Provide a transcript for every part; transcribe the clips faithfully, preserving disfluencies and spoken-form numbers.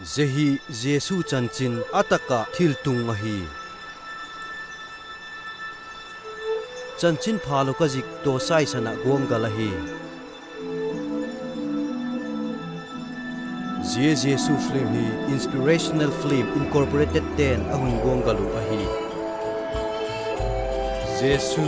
Zia hi Jesu chanchin a tak ah thiltung ahi. Chanchinpha Luka zik tawsaisan ah guanggal ahi. Zia Jesu film hi Inspirational Film Incorporated te'n a hun guanggal uh ahi. Jesu.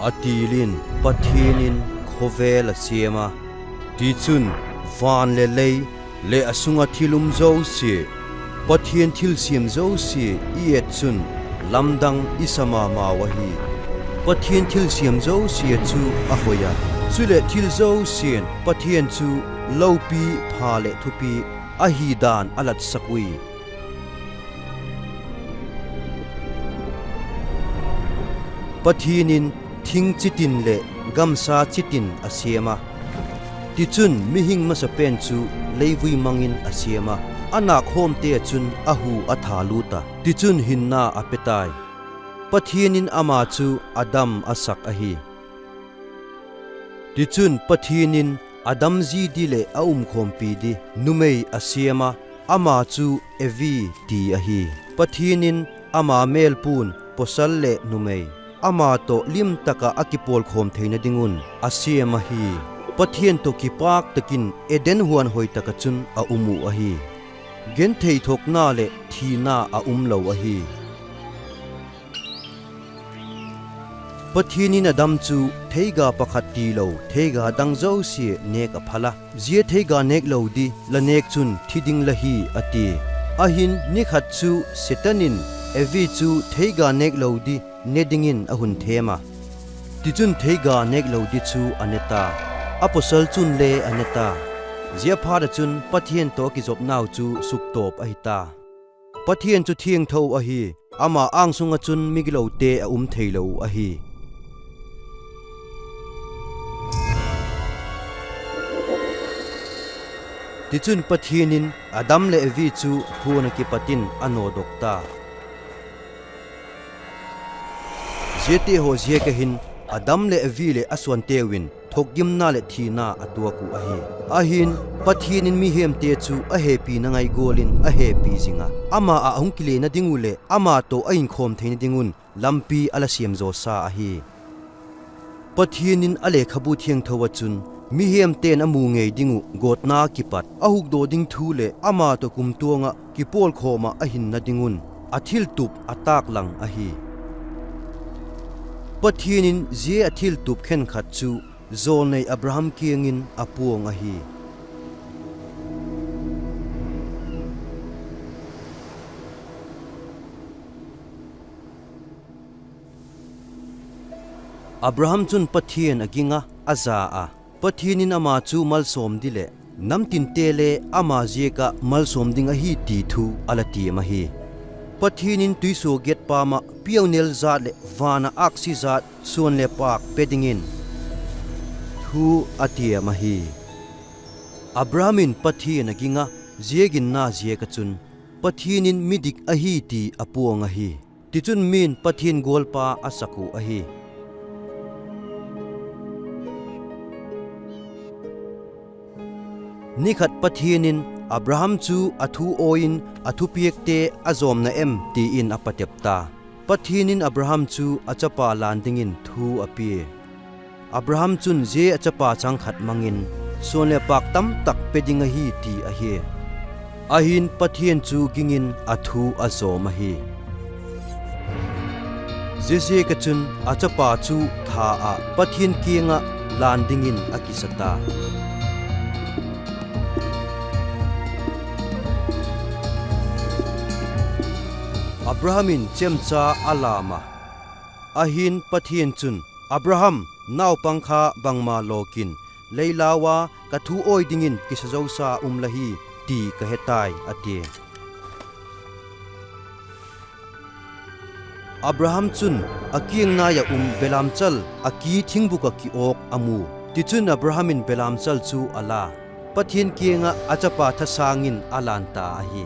A til in Pathian in khawvel a siam a, tichun van leh lei leh a sung ah thil um zosia, Pathian thilsiam zosia i et chun lamdang i sa ma mau ahi. Pathian thilsiam zosia chu a hoi a, chuleh thil zosia'n Pathian chu lopi, pha leh thupi ahi dan a latsak ui. Pathian in thing chitin leh gamsa chitin a siam a, tichun mihing masapen chu leivui mang in a siam a, a nâk khawmte ah chun a hu a tha lût a, tichun hinna a pe tai. Pathian in ama chu Adam a sak ahi. Tichun Pathian in Adam zi di leh a umkhawmpi di numei a siam a, ama chu Evi ti ahi. Pathian in ama mêlpua'n pawsal leh numei, ama tawh lim tak ah a kipawlkhawm theina ding un a siam ahi. Pathian tawh kipâk tak in Eden huan hoi tak ah chun a um uh ahi. Genthei thuakna leh thina a um lo ahi. Pathian in Adam chu theiga pakhat tilo theiga dang zosia nêk a phal a, zia theiga nêk lo di la nêk chun thi ding la hi, a ti. Ahin ni khat chu Setan in Evi chu theiga nêk lo di ne dingin a hun thêm a. Tichun theiga nêk lo di chu a ne ta, a pawsal chun le a ne ta. Ziaphat ah chun Pathian tawh a kizopnau chu suktawp ahi ta. Pathian chu thiangtho ahi, ama âng sung ah chun migilote a um theilo ahi. Tichun Pathian in Adam leh Evi chu huan ah kipat in a nawdok ta. Ziate haw ziak ah hin Adam leh Evi leh a suanteu in thuakgimna leh thina a tuak uh ahi. Ahin, Pathian in mihemte chu a hepina ngai gual in a hepi zing a, ama ah a hung kilena ding uh leh ama tawh a inkhawm theina ding un lampi a la siam zaw sa ahi. Pathian in a lekhabu thiangtho ah chun, mihemte'n a mu ngei ding uh gawtna kipat, a hukdaw ding thu leh ama tawh kumtuang ah kipawlkhawm ah a hinna ding un a thiltup a tâklang ahi. Pathian in zia a thiltup khenkhat chu jawlnei Abraham kiang in a puang ahi. Abraham chun Pathian a ging a, a za a, Pathian in ama chu malsawm di leh namtinte le ama ziak ah malsawm ding ahi ti thu a la tiam ahi. Pathian in tuisuagiat pâm ah piaunel jat leh van ah âksi jat suan leh pâk pe dingin thu a tiam ahi. Abraham in Pathian a ging a, zia ginna ziak ah chun Pathian in midik ahi ti a puang ahi. Tichun, mi'n Pathian gualpa a sak uh ahi. Ni khat Pathian in Abraham chu a thu awi in a thupiakte a zawm na em ti in a patep ta. Pathian in Abraham chu a chapa lan dingin thu a pia. Abraham chun zia a chapa chang khat mang in suan leh pâk tamtak pe ding ahi ti ahi. Ahin, Pathian chu ging in a thu a zawm ahi. Ziaziak ah chun a chapa chu tha ah Pathian kiang ah lan dingin a kisa ta. Abraham in chemcha a lam a. Ahin, Pathian chun, Abraham, naupang kha bangma lawk in, lei lau a, ka thu awi dingin kisa zosa um la hi ti ka he tai, a tia. Abraham chun a kiang nai ah um belamchal a ki thingbuk ah kiawk a mu. Tichun, Abraham in belamchal chu a la, Pathian kiang ah a chapa thasâng in a lan ta ahi.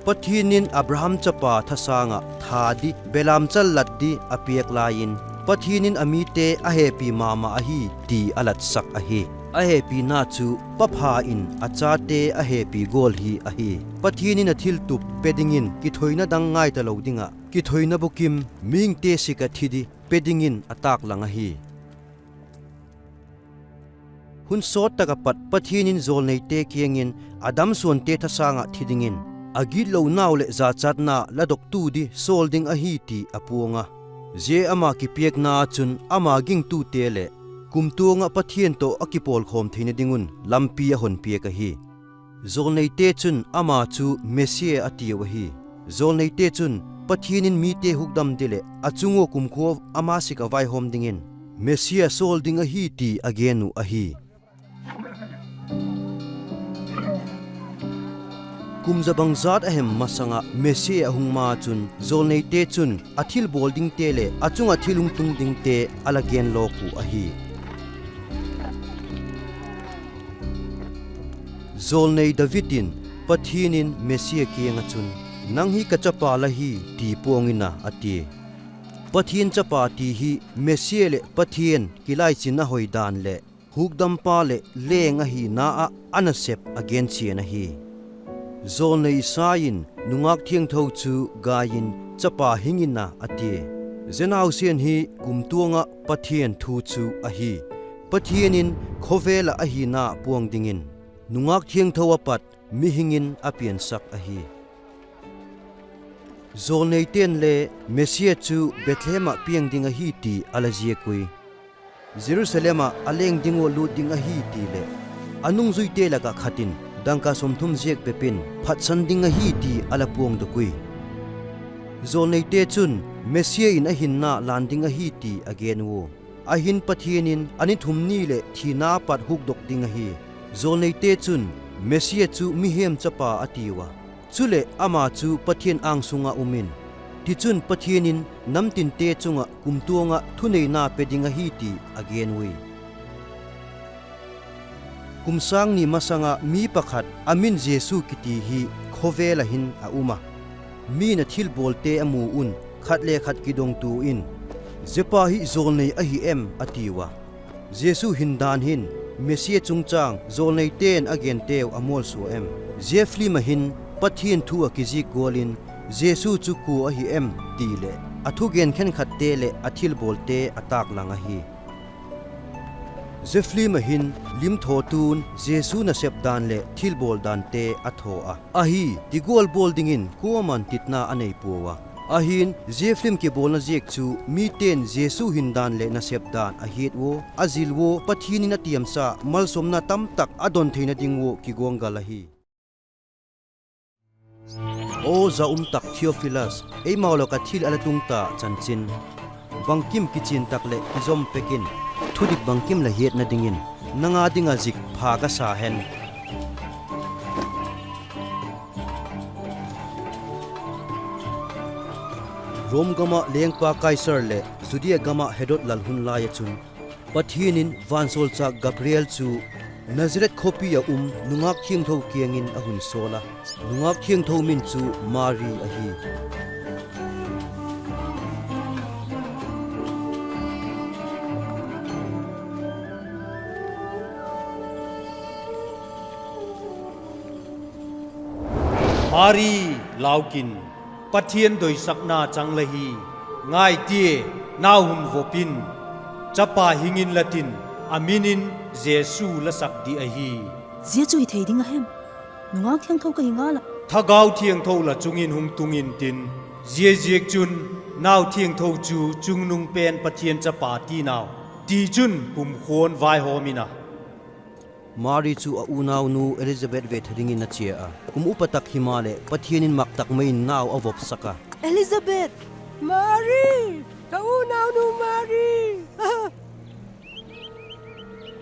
Pathian in Abraham chapa thasâng ah tha di, belamchal lat di a piak lai in, Pathian in a mite a hepi ma ma ahi ti a latsak ahi. A hepina chu papha in a chate a hepi gual hi ahi. Pathian in a thiltup pe dingin kithoina dang ngai talo ding ah, kithoina bukim, mihingte sik ah thi di pe dingin a tâklang ahi. Hun sawt tak ah pat Pathian in jawlneite kiang in a damsuante thasâng ah thi dingin a gitlonau leh jachatna ladoktu di sawl ding ahi ti a puang a. Zia ama kipiakna ah chun ama gingtute leh kumtuang ah Pathian tawh a kipawlkhawm theina ding un lampi a hon piak ahi. Jawlneite chun ama chu Messia a tiu ahi. Jawlneite chun Pathian in mite hukdam di leh a chung ua kumkhua ama sik ah vaihawm dingin Messia sawl ding ahi ti a gen uh ahi. Kum za bangzat a hem masang ah Messia a hung ma chun jawlneite chun a thilbawl dingte leh a chung ah thil hung tung dingte a la gen lawk uh ahi. Jawlnei David in Pathian in Messia kiang ah chun, Nang hi ka chapa la hi, ti puang in a, a tia. Pathian chapa ti hi Messia leh Pathian kilaichinna hoi dan leh hukdampa leh leng ahina ah a nasep a genchian ahi. Jawlnei Isai in nungak thiangtho chu gai in chapa hing in a, a tia. Zia nausen hi kumtuang ah Pathian thu chu ahi. Pathian in khawvel ah ahina puang dingin nungak thiangtho a pat mihing in a piansak ahi. Jawlneite'n le Messia chu Bethlehem ah piang ding ahi ti a la ziak ui. Jerusalem ah a leng ding ua lût ding ahi ti leh a nungzuite lak ah khat in dangka sawmthum ziak bep in phatsan ding ahi ti a la puangdok ui. Jawlneite chun Messia in a hinna lan ding ahi ti a gen ua. Ahin Pathian in a ni thum ni leh thina pat hukdok ding ahi. Jawlneite chun Messia chu mihing chapa a tiu a, chuleh ama chu Pathian âng sung ah um in, tichun Pathian in namtinte chung ah kumtuang ah thuneina pe ding ahi ti a gen ui. Kum sâng ni masang ah mi pakhat a min Jesu kiti hi khawvel ah hin a um a. Mi'n a thilbawlte a mu un khat le khat kidongtua in, Zia pa hi jawlnei ahi em? a tiu a. Jesu hindan hin Messia chungchâng jawlneite'n a genteu a mualsua em? Zia film ah hin Pathian thu ah kizik gual in Jesu chu kua ahi em ti leh a thugen khenkhatte leh a thilbawlte a tâklang ahi. Zia film ah hin limthawtu'n Jesu nasep dan leh thilbawl dante a thaw a. Ahi, tigual bawl dingin kuama'n titna a nei puau a. Ahin zia film kibawlna ziak chu mite'n Jesu hindan leh nasep dan a hiat ua, a zil ua, Pathian in a tiamsa malsawmna tamtak a don theina ding ua kiguanggal ahi. Aw za um tak Theophilus, eimau lak ah thil a la tung ta chanchin bangkim kichian tak leh kizom pek in, thudik bangkim la hiatna dingin nang â ding ah zik pha ka sa hen. Rom gam ah lengpa Kaisar leh Judea gam ah Herod lal hun lai ah chun Pathian in vansawlchâk Gabriel chu Nazareth khawpi ah um nungâk thiangtho kiang in a hun sawl a. Nungâk thiangtho min chu Mari ahi. Mari, lau kin, Pathian doisakna chang la hi. Ngai tia, nau hun vop in, chapa hing inla tin, a min in Jesu la sak di ahi. Zia chu hi thei ding a hem? Nungâk thiangtho ka hi ngal ah. Thagau Thiangtho la chung in hung tung intin, ziaziakchun, nau thiangtho chu Chungnung Pen Pathian Chapa ti'n au. Tichun kumkhua'n vaihawm in a. Mari chu a unaunu Elizabeth vetha dingin a chia a. Kum upa tak himaleh Pathian in mak tak mai in nau a vopsak a. Elizabeth! Mari! Ka unaunu Mari!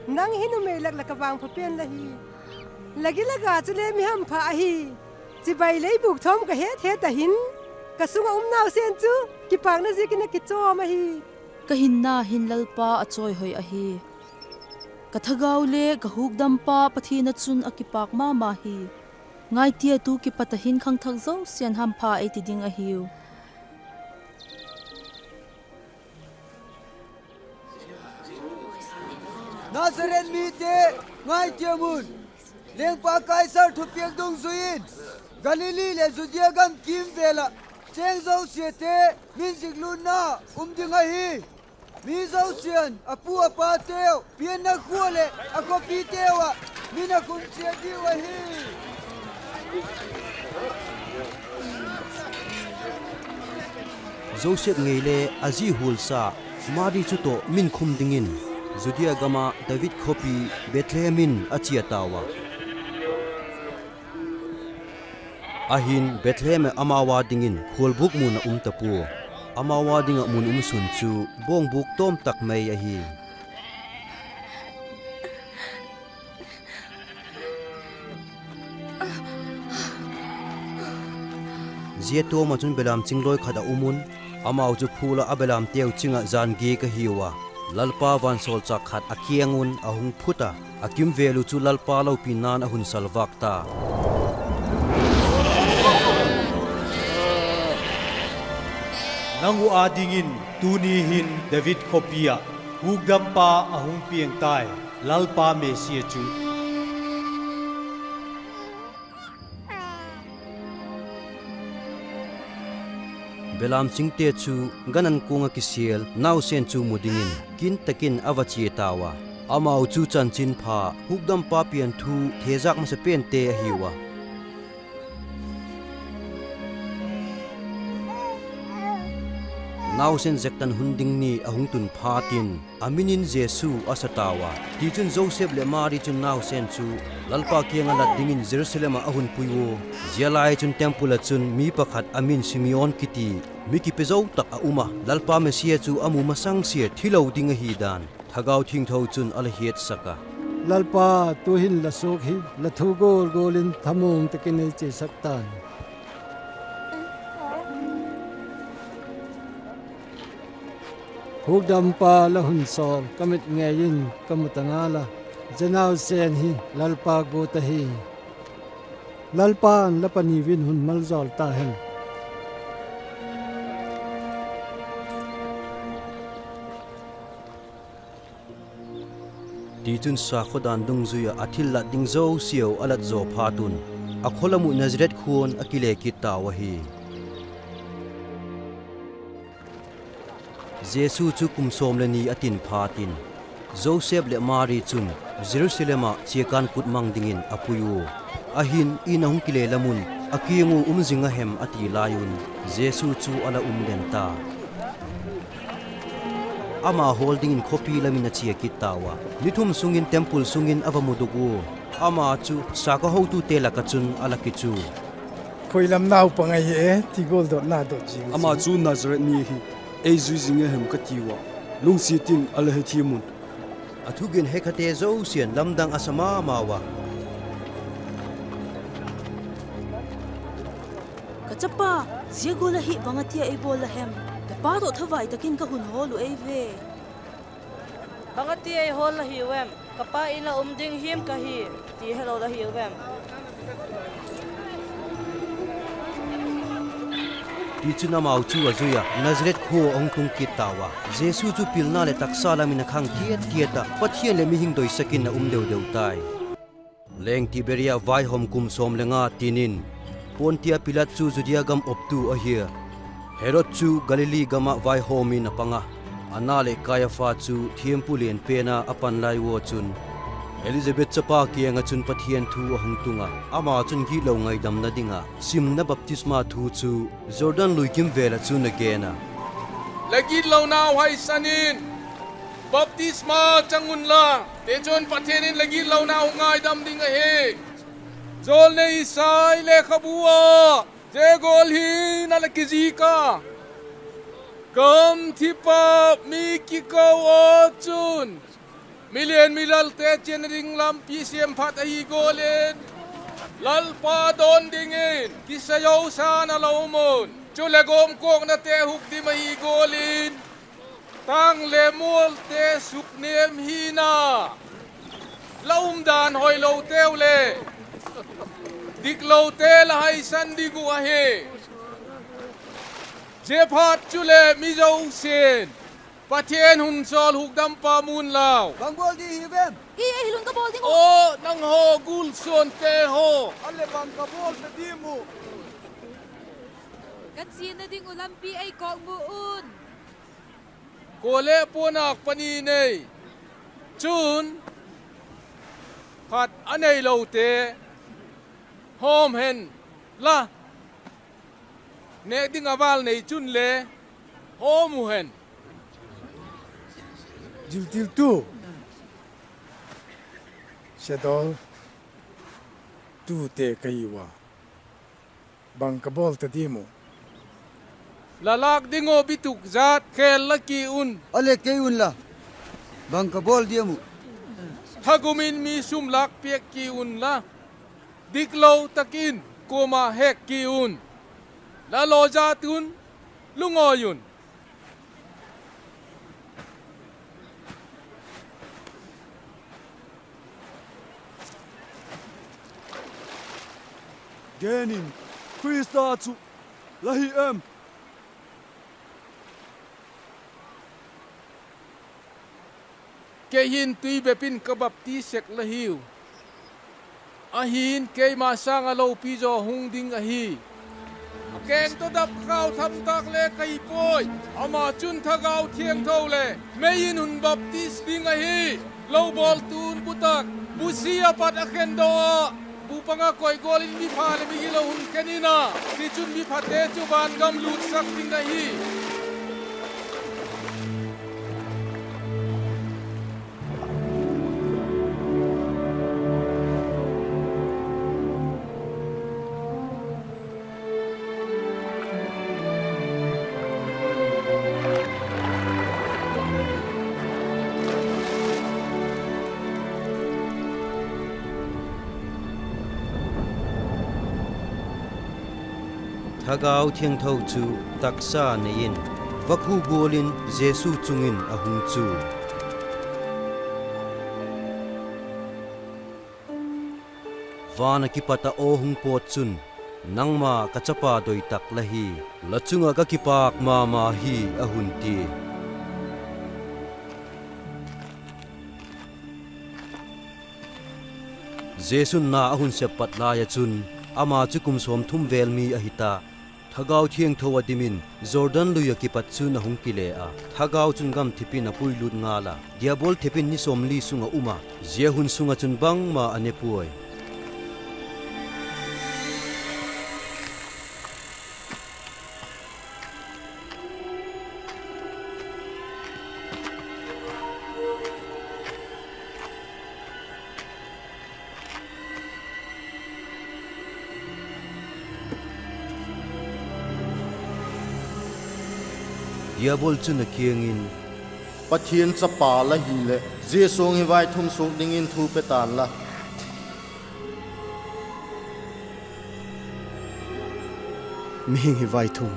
Nang hi numei lak la ka vangpha pen la hi. La gil a ga chule mi hampha ahi. Chibai lei bûk thawm ka het het a hin, ka sung ah um nausen chu kipâkna ziakin a kichawm ahi. Ka hinna hin Lalpa a chawihoi ahi. Ka thagau le ka hukdampa Pathian ah chun a kipâk ma ma hi. Ngai tia, tu kipat a hin khangthak zosia'n hampha ei ti ding ahiu. Nazareth mite, ngai tiam un. Lengpa Kaisar thupiak dungzui in Galili leh Judea gam kîmvêl ah chêng zosiate min ziklûtna um ding ahi. Mi zosia'n a pu a pateu, pianna khua leh a khawpiteu ah min a khum chiat diu ahi. Joseph ngei le a zi hualsa Mari chu tawh min khum dingin Judea gam ah David khawpi Bethlehem in a chia tau a. Ahin Bethlehem ah amau â dingin khualbûk mun ah um ta pua. Amau â ding ah mun um sun chu bawngbûk tawm tak mai ahi. Zia tawm ah chun belam ching lawi khat a um un, amau chu phul ah a belamteu ching ah jan giak ahiu a. Lalpa vansawlchâk khat a kiang un a hung phut a, a kîmvêl uh chu Lalpa lopina'n a hun salvâk ta. Nang uh â dingin tuni hin David khawpi ah hukdampa a hung piang tai, Lalpa Messia chu. Belam chingte chu gan an kuang ah kisial nausen chu mu dingin kin tak in a va chia tau a. Amau chu chanchinpha, hukdampa pian thu thezâk masa pente ahiu a. Nausen zektan hun ding ni a hung tun phat in a min in Jesu a sa tau a. Tichun Joseph leh Mari chun nausen chu Lalpa kiang ah lat dingin Jerusalem ah a hun pui ua. Zia lai chun temple ah chun mi pakhat a min Simeon kiti, mi kipe zo tak a um a, Lalpa Messia chu a mu masangsia thi lo ding ahi dan Thagau Thiangtho chun a la hiatsak a. Lalpa, tu'hin la suak hi la thu gual gual in thamuang tak in ei chiasak ta'n. Hukdampa la hun sawl ka mit ngei in ka mu ta ngal a, zia nausen hi Lalpa guat ahi. Lalpa'n la pani un hun maljawl ta hen. Tichun sakhaw dan dungzui ah a thillat ding zosiau a lat zaw phat un, a khawlam uh Nazareth khua'n a kile kit tau ahi. Jesu chu kum sawm le ni a tin phat in, Joseph leh Mari chun Jerusalem ah chiakân kut mang dingin a pui ua. Ahin in a hung kile lam un, a kiang ua um zing a hem a ti lai un, Jesu chu a la um den ta. Ama hawl dingin khawpi lam in a chia kit tau a. Ni thum sung in temple sung in a va mudok ua. Ama chu sakhaw hotute lak ah chun a la kichu. Khoi lam naupang ahi e, ti gual dotna dot zing. Ama chu Nazareth mi ahi, ei zui zing a hem ka tiu a, lungsiat in a la hethiam un. A thugen hekhate zosia'n lamdang a sa ma mau a. Ka chapa, zia gual ahi bang a tia ei bawl la hem? La pa tawh thavai tak in ka hun hawl uh ei ve. Bang a tia ei hawl la hiu em? Ka pa in ah um ding hiam ka hi, ti helo la hiu em? Tichun amau chu a zui a, Nazareth khua a hung tung kit tau a. Jesu chu pilna leh taksa lam in a khang tiat tiat ah, Pathian leh mihing doisak in a um deu deu tai. Leng Tiberia vaihawm kum sawm le nga tin in, Pontia Pilat chu Judea gam optu ahia, Herod chu Galili gam ah vaihawm in a pang a, Anna leh Kaiapha chu thiampu lian pen a a pan lai ua chun, Elizabeth chapa kiang ah chun Pathian thu a hung tung a, ama chun gitlo ngaidamna ding ah simna baptisma thu chu Jordan lui kimvêl ah chun a gen a. La gitlonau haisan in, baptisma chang unla, tichun Pathian in la gitlonau ngaidam ding ahi. Jawlnei Isai lekhabu ah zia gual hin a la kizik a: Gamthip ah mi kiko ah chun, milian milalte chiana ding lampi siam phat ahi gual in, Lalpa dawn dingin kisai zosa'n a la um un; chuleh gawmkawknate hukdim ahi gual in, tâng le mualte suknêm hi'n a, la umdan hoiloteu le diklote la haisan ding uh ahi. Ziaphat chuleh mi zosia'n Pathian hun sawl hukdampa mu unlau. Bang bawl di hi vem? Aw nanghaw gulsuante haw, ka chiana ding uh lampi ei kawkmu un. Kuale puanâk pani nei, chun phat a neilote hawm hen la, nêk ding a vâl nei chunle hawm u hen. Ziltiltu, sedawl tute ka hiu a, bang ka bawl ta diam uh? La lâk ding uh bituk zat khêl la ki un. A le kei unla, bang ka bawl diam uh? Thagum in mi sum lâk piak ki unla, diklo tak in kuama hek ki un. La lawzat un, lungawi un. Gen in, Khrista chu la hi em? Kei hin tui bep in ka bapti sek la hiu; ahi'n keima sâng ah lopi zaw hung ding ahi. A keng tawh dap khau thamtâk le ka hi puai; ama chun Thagau Thiangtho leh mei in hun baptis ding ahi. Lo bawltu'n bu tak, bu si ah pat a khendaw ah, bu pang ah koi gual in mipha leh migilo hun khen in a, tichun miphate chu vangam lutsak ding ahi. Thagau Thiangtho chu taksa nei in, vakhu gual in Jesu chung in a hung chu. Van ah kipat ah aw hung pawt chun, nangma ka chapa doi tak la hi; la chung ah ka kipâk ma ma hi, a hun tia. Jesu'n na a hun sep pat lai ah chun, ama chu kum sawmthum vêl mi ahi ta. Thagau Thiangtho a dim in Jordan lui ah kipat chun a hung kile a, Thagau chun gamthip in a puilut ngal a, Diabol thep in ni sawmli sung ah um a, zia hun sung ah chun bangma a ne puai. Diabol chun a kiang in, Pathian Chapa la hileh, zia suang hi vaithum suak dingin thu pe ta'n la. Mihing hi vaithum,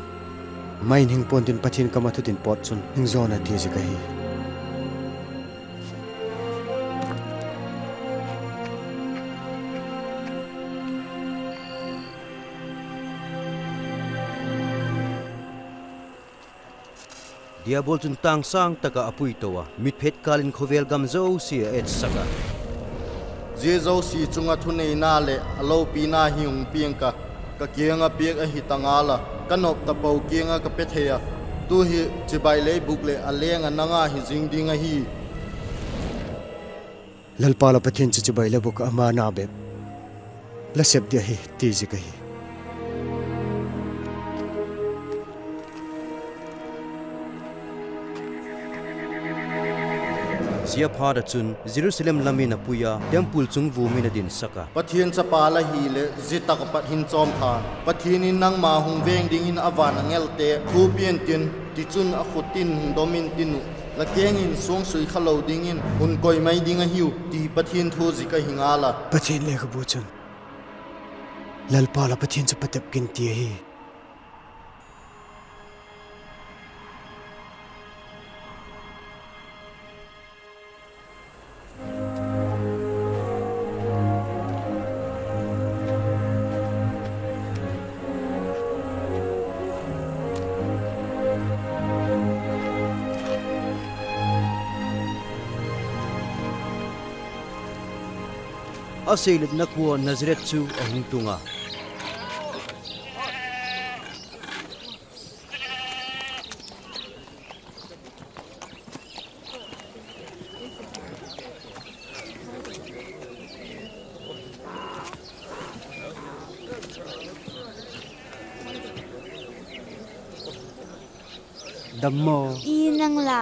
mai in hing pua'n tin, Pathian kam ah thu tin pawt chun hing zaw in, a ti zik ahi. Diabol chun tâng sâng tak ah a pui to a, mit phet kâl in khawvel gam zosia a etsak a, Zia zosia chung ah thuneina leh a lopina hi hung piang ka, ka kiang ah piak ahi ta ngal a, ka nop tapo kiang ah ka pe thei a; tu hi chibai lei bûk leh a leng ah nang â hi zing ding ahi. Lalpa la Pathian chu chibai lei bûk ah ama na bep la sep ding ahi, ti zik ahi. Ziaphat ah chun Jerusalem lam in a pui a, temple chung vum in a dinsak a, Pathian Chapa la hileh, zia tak ah pat hin chawm tha'n; Pathian in nangma hung veng dingin a van angelte thu pia intin, tichun a khut in hung dom intin uh, la keng in suang sui kha lo dingin hun koi mai ding ahiu, ti Pathian thu zik ahi ngal a. Pathian lekhabu chun, Lalpa la Pathian chu patep kin ti ahi. A seiletna khua Nazareth chu a hung tung a. Dammaw i nang la.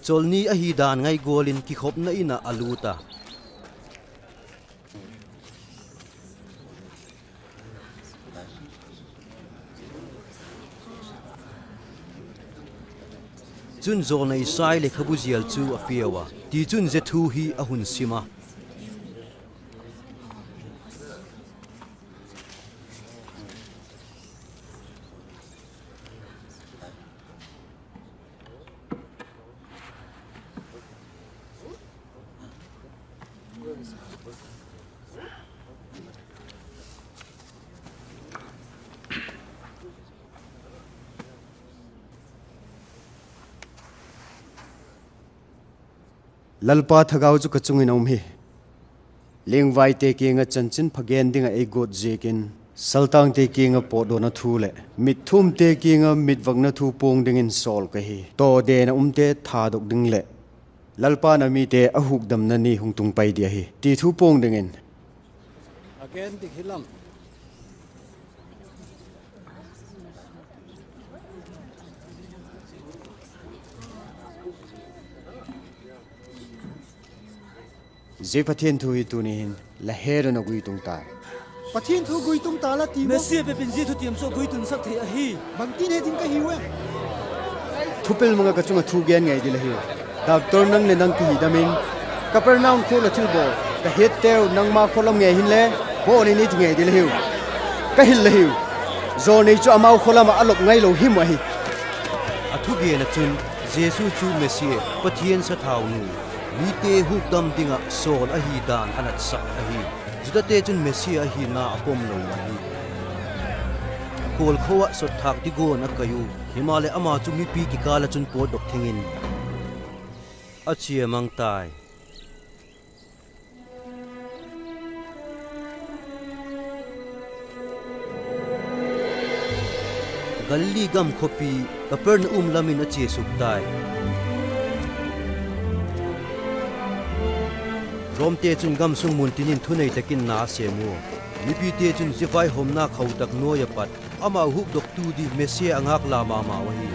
Cholni ahi dan ngai gual in kikhopna In ah a lût a. Chun jawlnei Isai lekhabu zial chu a piau a, tichun zia thu hi a hun sim a. Lalpa thagau chu ka chung in a um hi. Lingvaite kiang ah chanchinpha gen ding ah ei guat ziakin, saltângte kiang ah pawtdawna thu leh mitthumte kiang ah mitvakna thu puang dingin sawl ka hi. Tawden ah umte thadok ding leh Lalpa'n a mite a hukdamna ni hung tung pai ding ahi ti thu puang dingin. Zia Pathian thu hi tuni hin la het un a guitung tai. Pathian thu guitung ta la ti maw? Messia bep in zia thutiam chu a guitunsak thei ahi. Bangtin he ding ka hiu e? Thupil mang ah ka chung ah thu gen ngei ding la hiu. Doctor, nang leh nang kihidam in, Kapernaum khua la thilbawl, ka hiatteu nangma khawlam ngei hinle, bawl in i ti ngei ding la hiu. Ka hil la hiu. Jawlnei chu amau khawlam ah a lop ngailo him ahi. A thugen ah chun, Jesu chu Messia, Pathian sathau nu, mite hukdam ding ah sawl ahi dan a natsak ahi. Judate chun Messia ahina a pom lo ahi. Khualkho ah sotthâk ding guan a kai u, himaleh ama chu mipi kikâl ah chun pawtdok theng in a chia mang tai. Galili gam khawpi Kapernaum lam in a chia suk tai. Romte chun gam sung mun tin in thunei tak in na a sêm ua. Mipite chun zia vaihawmna khau tak nuai ah pat amau hukdoktu ding Messia a ngâk la ma mau ahi.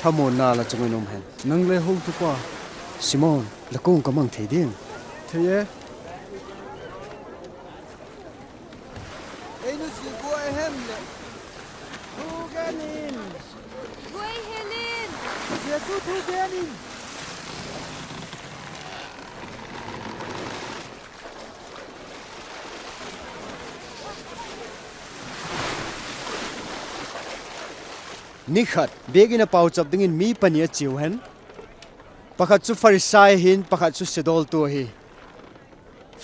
Thamuanna la chung in um hen. Nang le hotupa. Simon, la kuang ka mang thei diam? Thei e. Ei nusia guai hem leh, thu gen in. Guai hil in. Jesu thu gen in. Ni khat biakin ah pauchap dingin mi pani a chiau hen. Pakhat chu Pharisai ahi'n, pakhat chu siadawltu ahi.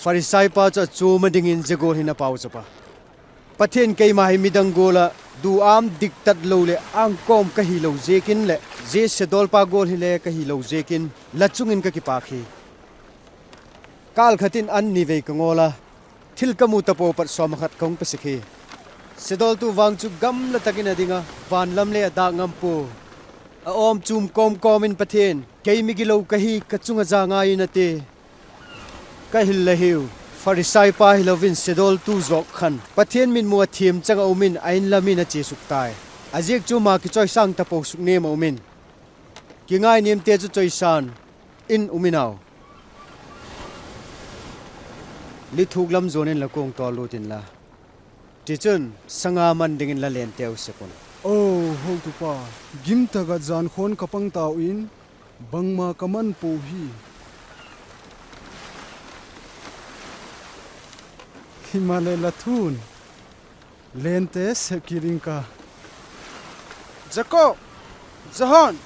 Pharisaipa chu a chuam a dingin zia gual hin a pauchap a: Pathian, keima hi midang gual ah duâm diktat lo leh ângkawm ka hilo ziakin leh zia siadawlpa gual hile ka hilo ziakin la chung in ka kipâk hi. Kâl khat in an ni vei ka ngawl a, thil ka mu tapo pat sawm ah khat ka hung pe sek hi. Siadawltu vang chu gamla tak in a ding a, van lam le a dâk ngam pua. A awm chum kawm kawm in, Pathian, kei migilo ka hi, ka chung ah za ngai in, a ti. Ka hil la hiu, Pharisai pa hilo in siadawltu zawk khan Pathian mitmu ah thiam chang ah um in a In lam in a chia suk tai. A ziak chu ama kichawisâng tapo suk nêm ah um in, kingainêmte chu chawisâng in um in au. Lithuk lam zuan in la kuang tawl lût inla, tichun sanga man dingin la lenteu sep un. Aw hotupa, gim tak ah jan khawn ka pang tau in, bangma ka man puau hi. Himaleh la thu'n lente sep kit ing ka. Jakob, Johan.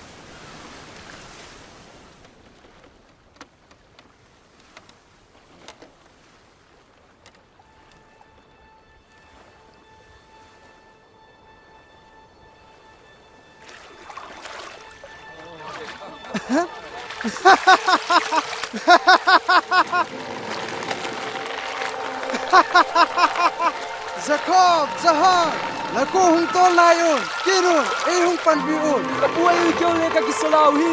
Jakob, Johan, la kuang hung tawl lai un, kit un, ei hung panpi un. Ka pu, ei keu le ka kisalau hi.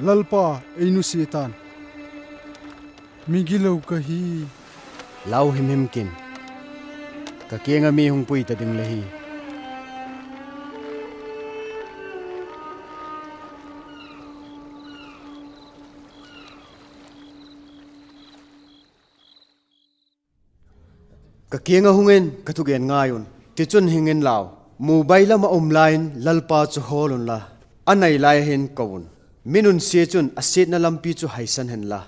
Lalpa, ei nusia tan. Migilo ka hi. Lau himhim kin. Ka kiang ah mi hung pui ta ding la hi. Ka kiang ah hung in, ka thugen ngai un. Tichun hing inlau, mubai lam ah um lai in Lalpa chu hawl unla, a nai lai ah hin ko un. Mi nunsia chun a siatna lampi chu haisan henla,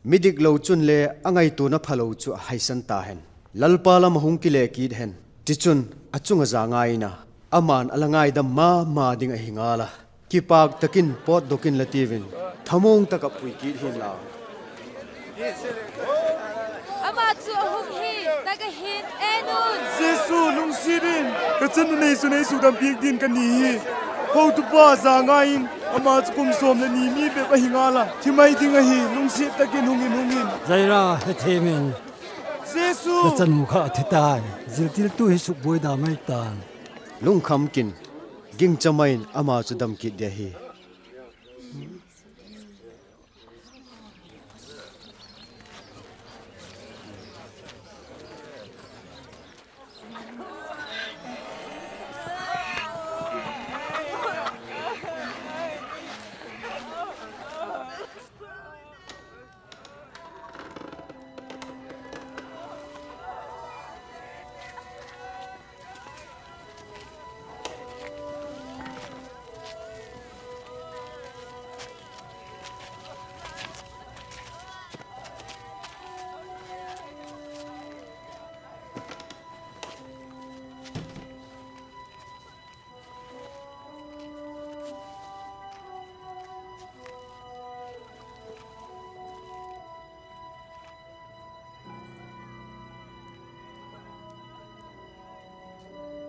midik lo chunle a ngaituana phalo chu a haisan ta hen. Lalpa lam ah hung kile kit hen. Tichun a chung ah za ngai in a, ama'n a la ngaidam ma ma ding ahi ngal a. Kipâk tak in pawtdok in la tiu in, thamuang tak ah pui kit hinla. Ama chu a hung hi, tak ah hin en un. Jesu, lungsiat in, ka chanu neisun ei sukdam piak dingin ka ni hi. Hotupa, za ngai in, ama chu kum sawm leh ni mi bep ahi ngal a, thi mai ding ahi, lungsiat tak in hung in, hung in. Jaira, hethiam in. Jesu, ka chanu kha a thi tai, ziltiltu hi sukbuai da mai tan. Lungkham kin, gingcha mai in ama chu dam kit ding ahi.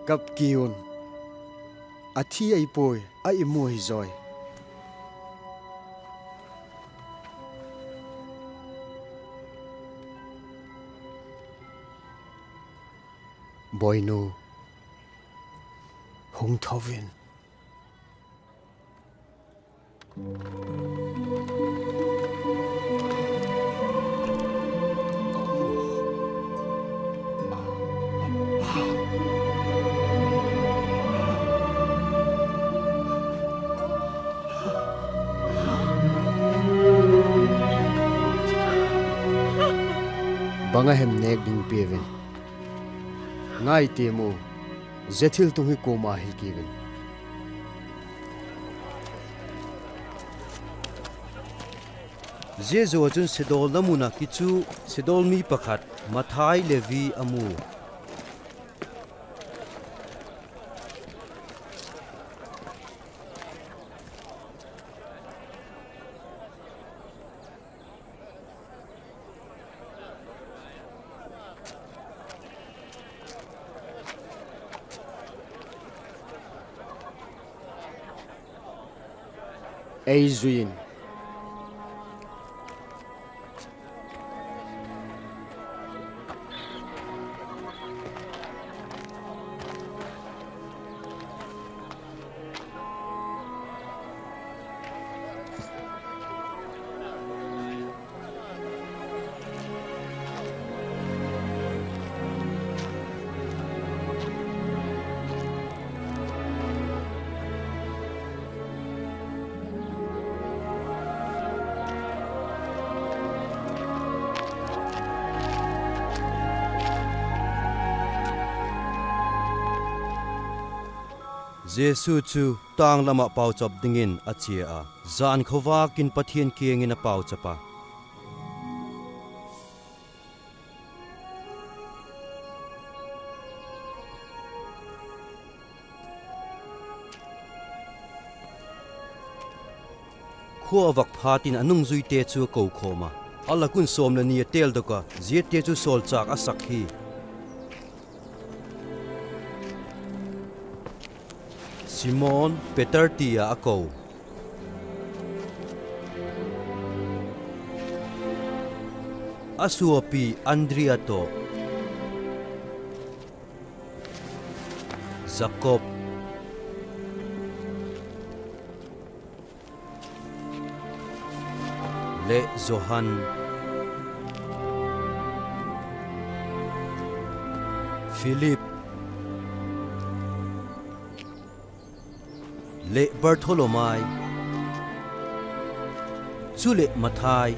Kap ki un. A thi ahi puai, a imu ahi zawi. Bawinu, hung tho in. Bang a hem nêk ding piau in? Ngai tiam u, zia thiltung hi kuama hil kiu in. Zia zaw ah chun siadawlna mun ah kichu siadawl mi pakhat, Mathai Levi a mu. ei zui in. Jesu chu tâng lam ah pauchap dingin a chia a, jan khawvâk in Pathian kiang in a pauchap a. Khua a vak phat in a nungzuite chu a kokhawm a, a lak un sawm leh ni a têldok a, ziate chu sawlchâk a sak hi. Simon Peter ti a a ko, a suapi Andria tawh, Jakob leh Johan, Philip leh Bartholomai, chuleh Mathai,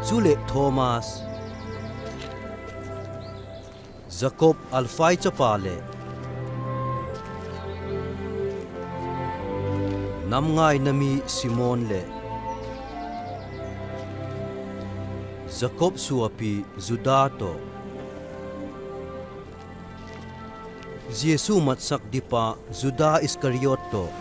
chuleh Thomas, Jakob Alphai chapa leh namngaina mi Simon leh Jakob suapi Juda tawh, Jesu matsak dingpa Juda Iskariot tawh.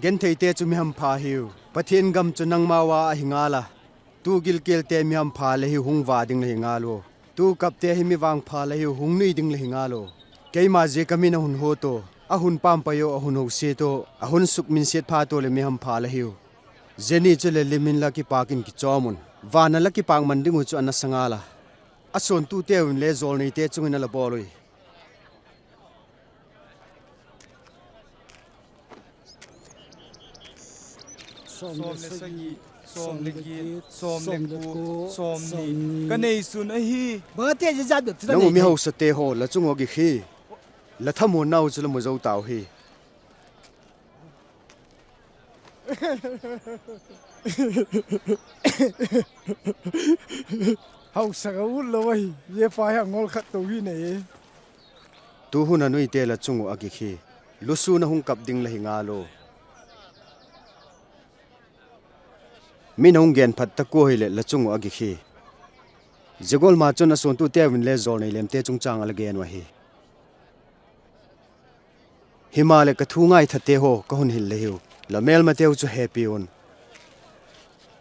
Gentheite chu mi hampha hiu, Pathian gam chu nangmau a ahi ngal a. Tu gilkialte mi hampha la hiu, hung va ding la hi ngal ua. Tu kapte hi mi vangpha la hiu, hung nui ding la hi ngal ua. Keima ziak a min a hun huat ua, a hun pampai ua, a hun hosiat ua, a hun sukminsiat phat ua leh mi hampha la hiu. Zia ni chuleh lim in la kipâk in kichawm un. Van ah la kipâkman ding uh chu a nasa ngal a. A suantuteu in le jawlneite chung in a la bawl ui. Sawm le sagi, sawm le giat, sawm le kua, sawm ni. Ka neisun ahi. Nang uh mi hausate haw, la chung uh a gik hi. La thamuannau chu la mu zo tau hi. Hausa ka ut lo ahi, zia pa hi a ngol khat to hi nei e. Tu hun a nuite la chung uh a gik hi, lusûn a hung kap ding la hi ngal ua. Min a hung gen phat tak ua hileh la chung uh a gik hi. Zia gual ma chun a suantuteu in le jawlnei lemte chungchâng ah la gen uh ahi. Himaleh ka thu ngaithate haw, ka hun hil le hiu, la mêlmateu chu hepi un.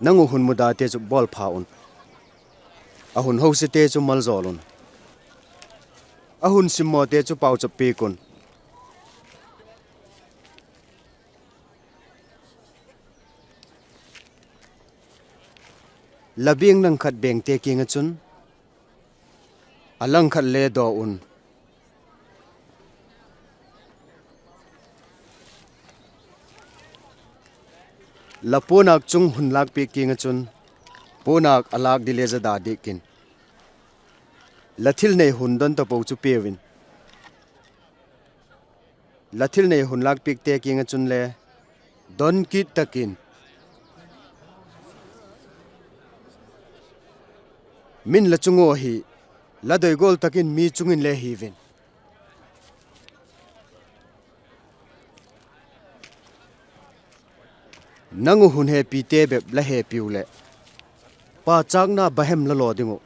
Nang uh hun mudate chu bawlpha un. A hun hosiate chu maljawl un. A hun simmawte chu pauchap piak un. La biang langkhat bengte kiang ah chun, a langkhat le daw un. La puanâk chung hun lâkpiak kiang ah chun, puanâk a lâk di le zada diak in. La thil nei hun don tapo chu piau in. La thil nei hun lâkpiakte kiang ah chun le, don kit tak in. Min la chung ua hi, la doi gual tak in mi chung in le hi vin. Nang uh hun hepite bep la hepiu leh, pâkchâkna bang hem la law ding uh?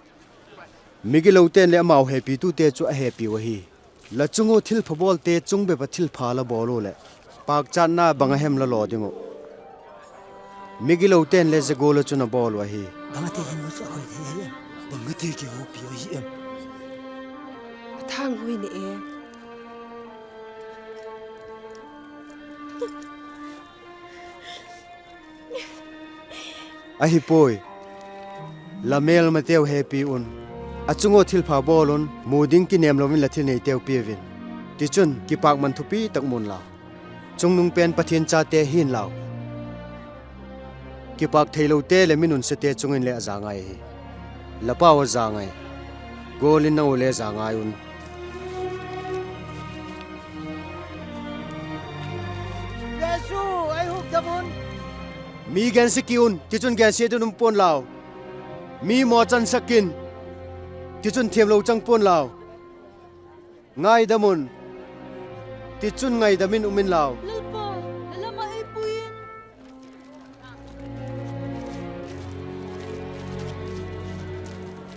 Migilote'n leh amau hepitute chu a hepiu ahi. La chung ua thilpha bawlte chung bep ah thilpha la bawl ua leh, pâkchâkna bang a hem la law ding uh? Migilote'n le zia gual ah chun a bawl uh ahi. Bang a ti hin u chu a hoi thei em? Bang a ti kihopi ahi em? A thâng hoi ne e. Ahi puai, la mêlmateu hepi un, a chung ua thilpha bawl un, mu ding kinêm lo in la thil neiteu pia un. Tichun, kipâkman thupi tak mu un lau. Chungnung pen Pathian chate hi'n lau. Kipâk theilote leh mi nunsiate chung in le a za ngai hi. La pau a za ngai, gual in nang u le za ngai un. Jesu, ei hukdam un. Mi gensia ki un, tichun gensia ding um pua'n lau. Mi mawchansak in, tichun thiamlo chang pua'n lau. Ngaidam un, tichun ngaidam in um in lau. Lalpa, la lam ah ei pui in.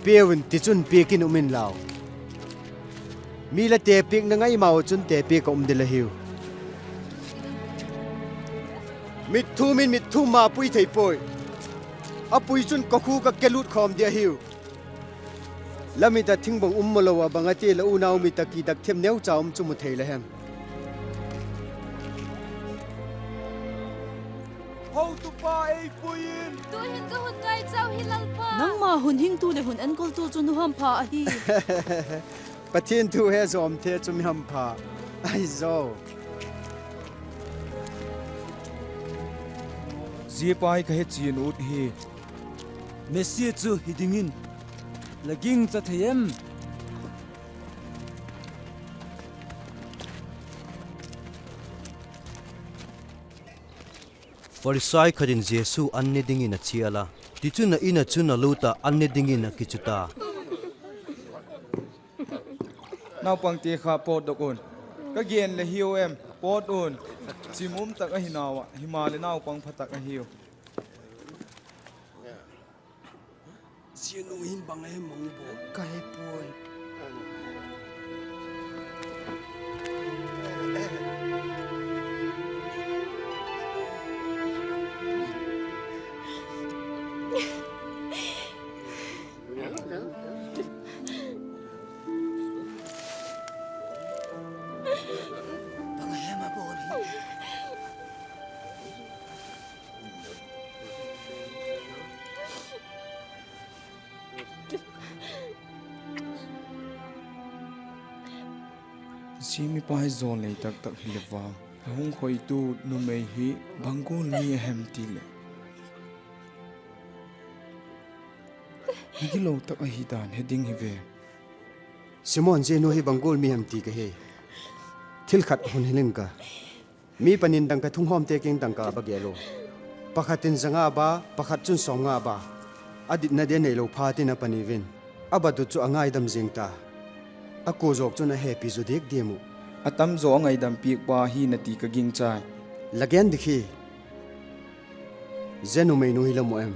Piau in, tichun piak in um in lau. Mi la tepiakna ngai mau ah chun tepiak a um ding la hiu. Mitthum in mitthum ma pui thei puai. A pui chun ka khu ka ke lut khawm ding ahiu. La mit ah thingbang um mawlo ah bang a ti la unau mit ah kidak them neucha um chu mu thei la hem? Hotupa ei pui in. Tu'hin ka hun ngaichau hi Lalpa. Nangma hun hingtu leh hun enkoltu chu nu hampha ahi. Pathian thu he zawmte chu mi hampha ahi zaw. Zia pa hi ka hechian ut hi. Messia chu hi dingin la gingcha thei em? Pharisai khat in Jesu an ne dingin a chial a, tichun a in ah chun a lut ah an ne dingin a kichu ta. Naupangte kha pawtdok un. Ka gen le hiu em? Pawt un. Chim um tak ahi nau ah, himaleh naupang pha tak ahiu. Zia nu hin bang a hem mang bawl ka he puai. Zia mipa hi jawlnei tak tak hile vang, a hung khoitu numei hi bang gual mi a hem ti leh, migilo tak ahi dan he ding hi ve. Simon, zia nu hi bang gual mi hem ti ka he. Thil khat hun hil ing ka. Mi panin dangka thunghawmte kiang dangka a va gel ua. Pakhat in za nga ba, pakhat chun sawmnga ba. A ditna ding neilo phat in a pani vin, a bat uh chu a ngaidam zing ta. A kua zawk chun a hepi zaw diak diam uh. A tamzaw a ngaidam piak pa hi na ti ka gingchai. La gen dik hi. Zia numeinu hi la mu em?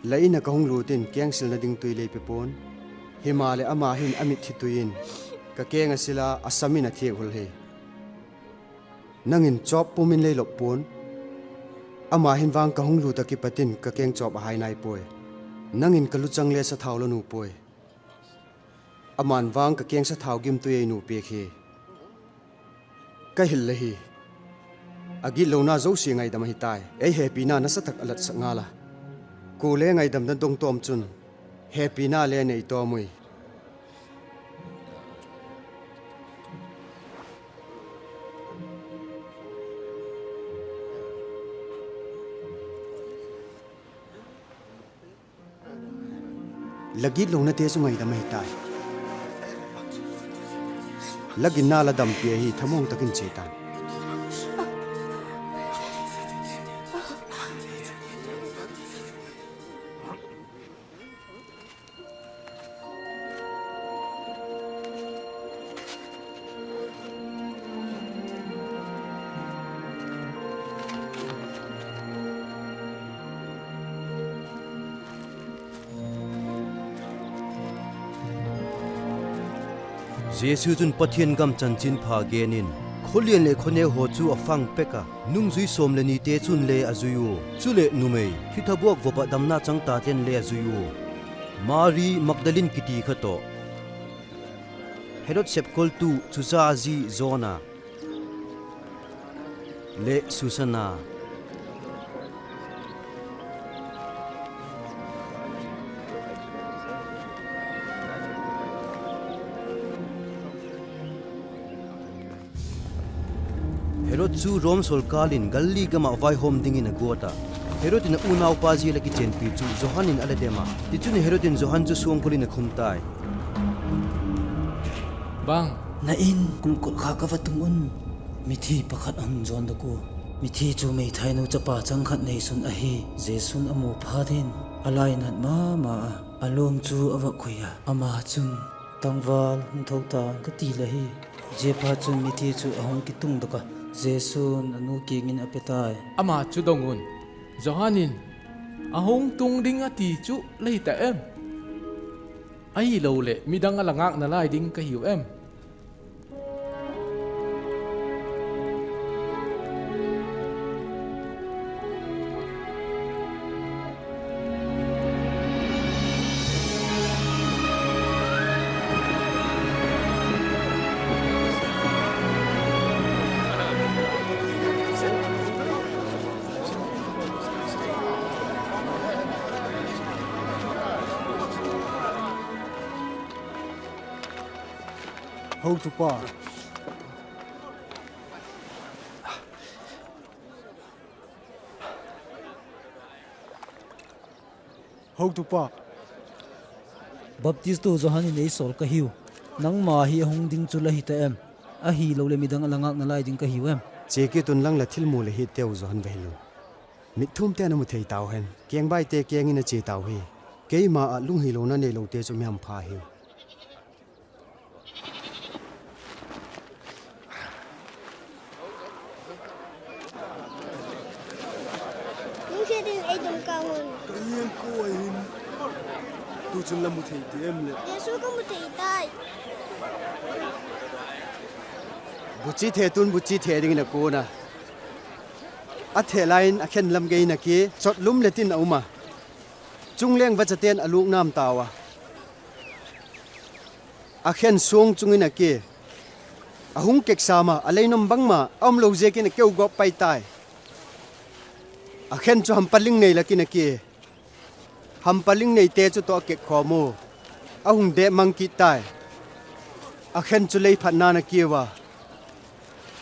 La in ah ka hung lût in kengsilna ding tui lei pe pua'n; himaleh, ama hin a mitthi tui in ka keng a sil a, a sam in a thiak hul hi. Nang in chawp pum in lei lop pua'n; ama hin vang ka hung lût ah kipat in ka keng chawp a hai nai puai. Nang in ka luchang le sathau la nu puai; ama'n vang ka keng sathau gimtui ei nu piak hi. Ka hil le hi, a gitlona zosia ngaidam ahi tai. Ei hepina nasatak a latsak ngal a, kuale ngaidamna dong tawm chun hepina le nei tawm ui. La gitlonate chu ngaidam ahi tai. La ginna la dampi ahi, thamuang tak in chia tan. Jesu chun Pathian gam chanchinpha gen in, khawlian leh khawneu haw chu a fang pek a, nungzui sawm leh nite chun le a zui ua, chuleh numei, thithabuak vop ah damna chang tate'n le a zui ua, Mari Magdalin kiti kha tawh, Herod sepkoltu Chuza zi Joanna, leh Susanna. Herod chu Rom sawlkâl in Galili gam ah vaihawm dingin a guat a, Herod in a unaupa zia la kichenpi chu Johan in a la dem a. Tichun, Herod in Johan chu suangkul in a khum tai. Bang, na in kulkul kha ka va tung un, mithi pakhat a hung zawndok ua. Mithi chu meithainu chapa chang khat neisun ahi. Jesu'n a mu phat in a lainat ma ma a, a luang chu a va khoi a, ama chun, Tangval hung tho ta'n, ka ti la hi. Ziaphatchun, mithi chu a hung kitungdok a, Jesu'n a nu kiang in a pe tai. Ama chu dong un, Johan in a hung tung ding a ti chu la hi ta em? Ahiloleh midang a la ngâkna lai ding ka hiu em? Hotupa, hotupa, Baptistu Johan in ei sawl ka hiu. Nangma hi a hung ding chu la hi ta em? Ahiloleh midang a la ngâkna lai ding ka hiu em? Chia kit un, lang la thilmu leh hiatteu Johan va hil un. Mitthumte'n a mu thei tau hen, kengbaite kiang in a chia tau hi. Keima ah lunghilona neilote chu mi hampha hiu. Lungsiat in ei dong ka un. Ka hiang ko ahin. Tuchun la mu thei ti em leh? Jesu ka mu thei tai. Buchi the tun buchi the dingin a kuan a. A theh lai in a khen lam gei in a kia, chawtlum le tin a um a. Chungleng vachate'n a lûk nam tau a. A khen suang chung in a kia. A hung kêk sam a, a lei nuam bangma a umlo ziakin a keu gawp pai tai. A khen chu hampa ling nei lak in a kia. Hampa ling neite chu tawh a kêk khawm ua, a hung dep mang kit tai. A khen chu lei phatna'n a kiau a.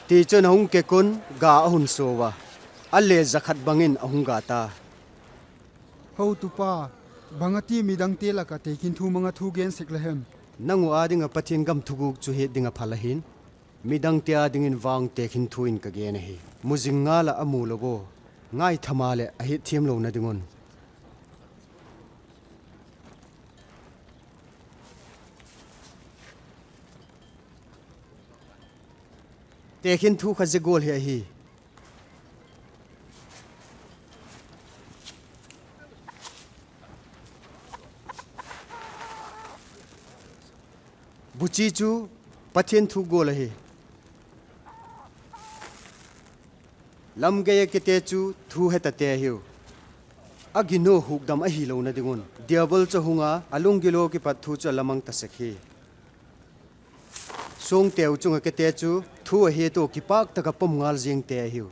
Tichun a hung kêk un ga a hun sua ua, a le za khat bang in a hung ga ta. Hotupa, bang a ti midangte lak ah tekhin thu mang ah thu gen sek la hem? Nang uh â ding ah Pathian gam thuguk chu hiat ding ah phal ahi'n, midangte â dingin vang tekhin thu in ka gen ahi. Muzing ngal ah a mu lo ua, ngaitha maleh a hiatthiamlona ding un. Tekhin thu kha zia gual hi ahi. Buchi chu Pathian thu gual ahi. Lamgei ah kete chu thu hetate hiu. A gina hukdam ahilona ding un Diabol chu a hung a, a lunggil ua kipat thu chu a la mang ta sek hi. Suangteu chung ah kete chu thu a hiat ua kipâk tak ah pom ngal ziangte ahiu.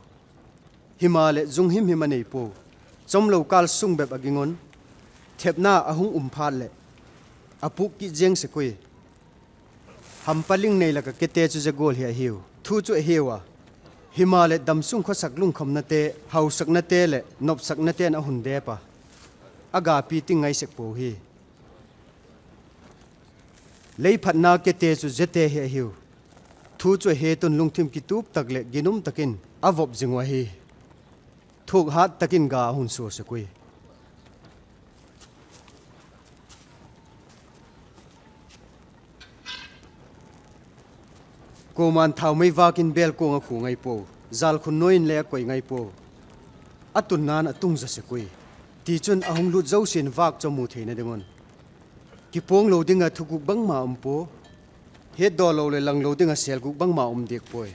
Himaleh zung him him a nei puau. Chawmlo kâl sung bep ah ging un, thepna a hung um phat leh a pûk kit ziang sek ui. Hampa ling nei lak ah kete chu zia gual hi ahiu. Thu chu a hiau a, himaleh damsung khawsak lungkhamnate, hausaknate leh nopsaknate'n a hun dep a, a gapi ting ngai sek puau hi. Lei phatna kete chu ziate hi ahiu. Thu chu a hiat un lungthim kitup tak leh ginum tak in a vop zing uh ahi. Thuak hat tak in ga a hun sua sek ui. Kuama'n thaumei vâk in bêl kuang a khu ngai puau, jâlkhun nuai in le a koi ngai puau. A tunna'n a tung zaw sek ui. Tichun, a hung lût zosia'n vâk chu a mu theina ding un. Kipuanglo ding ah thuguk bangma um pua. Hetdawlo leh langlo ding ah sêl gûk bangma um diak puai.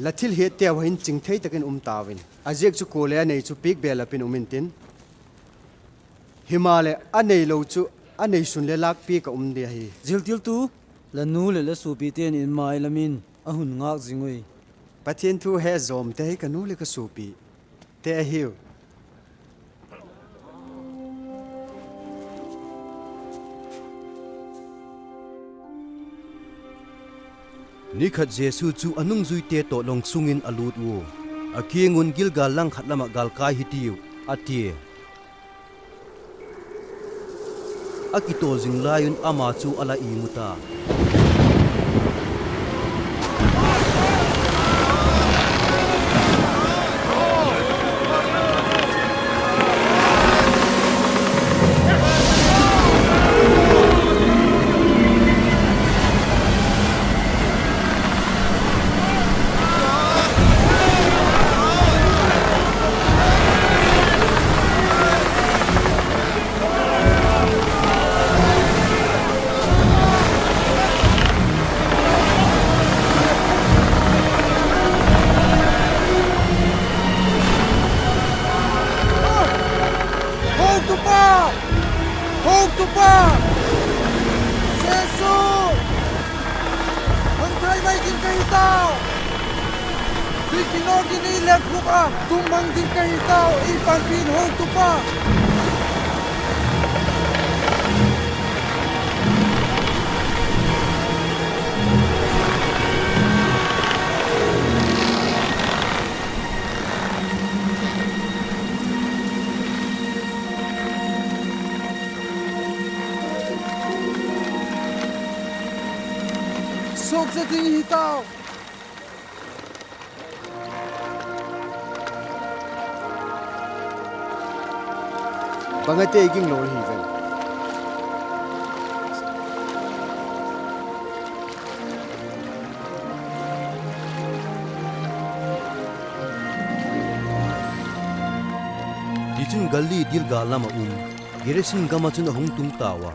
La thilhetteu ah hin chingthei tak in um tau in; a ziak chu kuale a nei chu piak belap in um intin, himaleh a neilo chu a neisun le lâkpiak ah um di ahi. Ziltiltu, la nu leh la suapite'n in mai lam in a hun ngâk zing ui. Pathian thu he zawmte hi ka nu leh ka suapite ahiu. Ni khat Jesu chu a nungzuite tawh long sung in a lût ua, a kiang un, Gilgal langkhat lam ah gâlkai hitiu, a tia. A kitaw zing lai un ama chu a la imu ta. Hotupa! Hotupa! Jesu! Mangthai mai ding ka hi tau. Tuikinawk in ei lêkgûk a, tum mang ding ka hi tau, ei panpi in, Hotupa. Suakcha ding hi tau. Bang a tei ginglo la hi ven? Tichun Galili dil gâl lam ah um, Gerasin gam ah chun a hung tung tau a.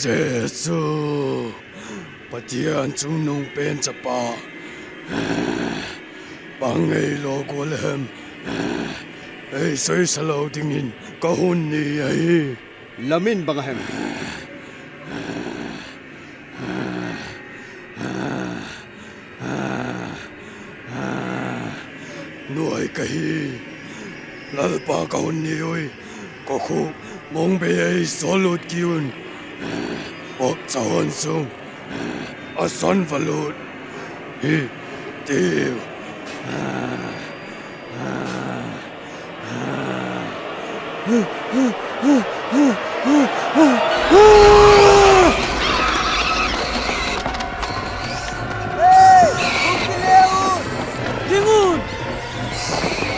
Jesu, Pathian chungnung pen chapa, bang ei lawk ua le hem? Ei soisa lo dingin ka hun ni ahi. La min bang a hem? Nuai ka hi. Lalpa ka hun ni ui. Kokhuk mong bei ei sawl lut ki un. Pawp cha hon sung a san va lut hi tiu. Ding un!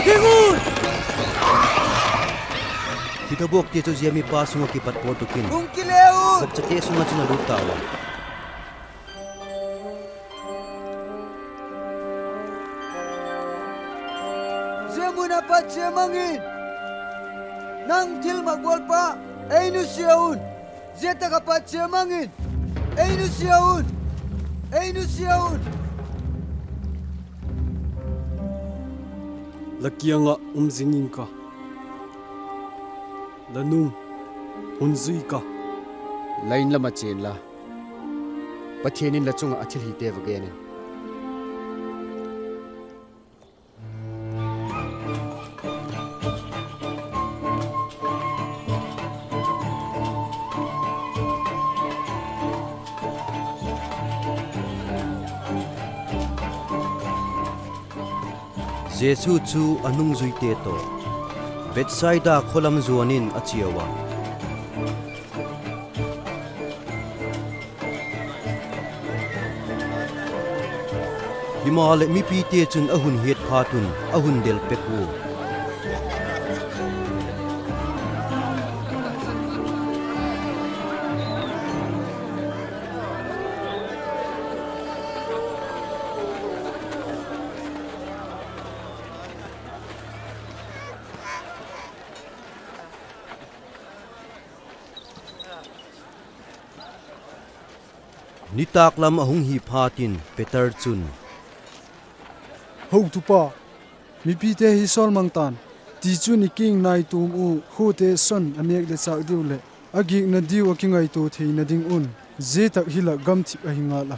Ding un! Thithabuakte chu zia mipa sung ah kipat pawt tuk in, vopchate sung ah chun a lut tau a. Zia mun ah pat chia mang in, nang thilmak bawlpa, ei nusia un. Zia tak ah pat chia mang in, ei nusia un, ei nusia un. La kiang ah um zing ing ka, la nung hun zui ka. La in lam ah chia inla, Pathian in la chung ah a thilhite va gen in. Jesu chu a nungzuite tawh Bethsaida khaw lam zuan in a chiau a. Himaleh mipite chun a hun hiat phat un a hun del pek ua. Nitâk lam a hung hi phat in Peter chun, Hotupa, mipite hi sawl mang ta'n, tichun i kiang nai tuam u khuate son a nêk le châk diu leh a giakna diu a kingaitua theina ding un, zia tak hi lah gamthip ahi ngal a.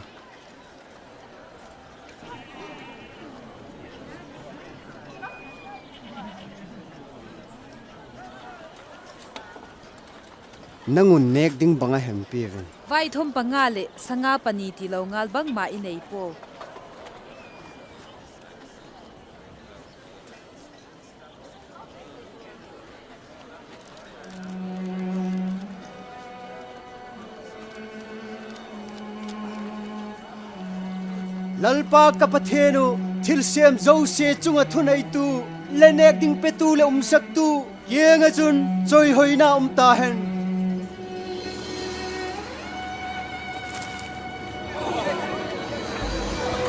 Nang un nêk ding bang a hempi vin? Vaithum panga leh sanga pani tilo ngal bangma i nei puau. Lalpa ka Pathian uh, thilsiam zosia chung ah thuneitu, le nêk ding petu leh umsaktu, kiang ah chun chawihoina um ta hen.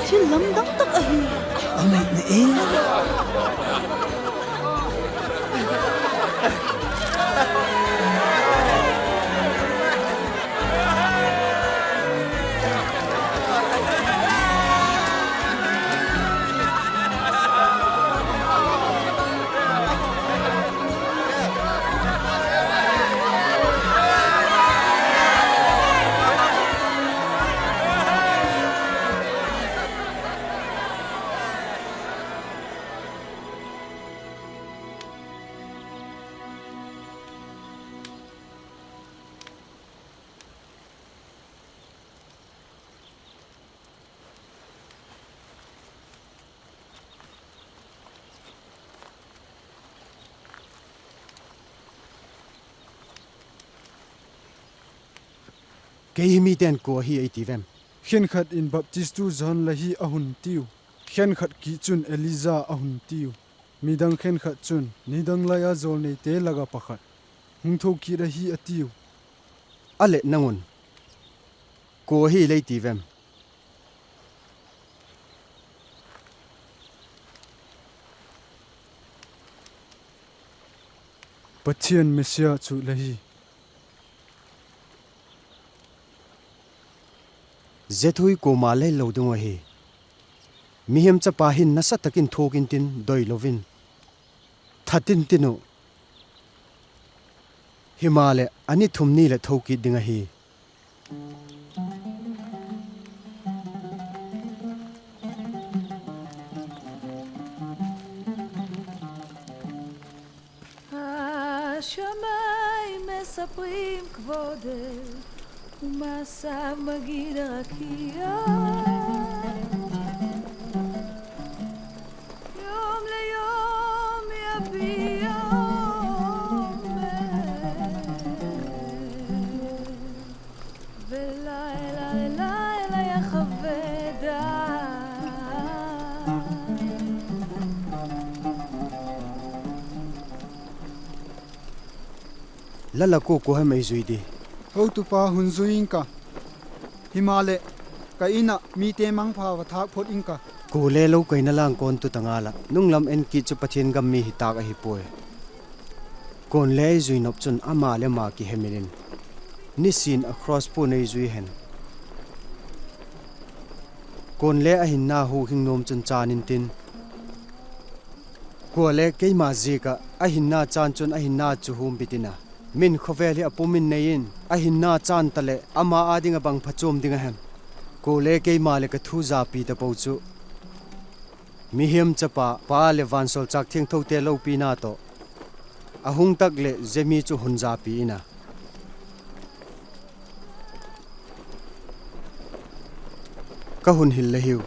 Thil lamdang tak ahi. A mit na e. Kei hi mite'n kua hi ei ti vem? Khenkhat in, Baptistu Johan la hi, a hun tiu. Khenkhat kichun Elija a hun tiu. Midang khenkhat chun nidang lai a jawlneite lak ah pakhat hung tho kit ahi a tiu. A leh nang un, kua hi lei ti vem? Pathian Messia chu la hi. Zia thu hi kuama le hil lo ding uh ahi. Mihing Chapa hin nasa tak in thuak intin, doi lo in that intin uh. Himaleh, a ni thum ni leh tho kit ding ahi. השמים מספרים כבודך, ומעשיו מגיד הרקיע. יום ליום יביע אומר, ולילה ללילה יחווה דעת. La lak ua kua hem ei zui di? Hotupa, hun zui ing ka. Himaleh, ka In ah mite mangpha va thâk phot ing ka. Kuale lo kaina lang kawn tu ta ngal ah, nung lam en kit chu Pathian gam mi hi tâk ahi puai. Kuale ei zui nop chun ama leh ama kihemil in, nisin ah cross puan ei zui hen. Kuale a hinna hukhing nuam chun chân intin, kuale keima ziak ah a hinna chân chun a hinna chu humbit in a, min khawvel hi a pum in nei in, a hinna chân ta leh ama â ding ah bang phachuam ding a hem? Kuale keima leh ka thu zapi tapo chu Mihing Chapa, Pa leh vansawlchâk thiangthote lopina tawh a hung tak leh zia mi chu hun zapi in a, ka hun hil le hiu.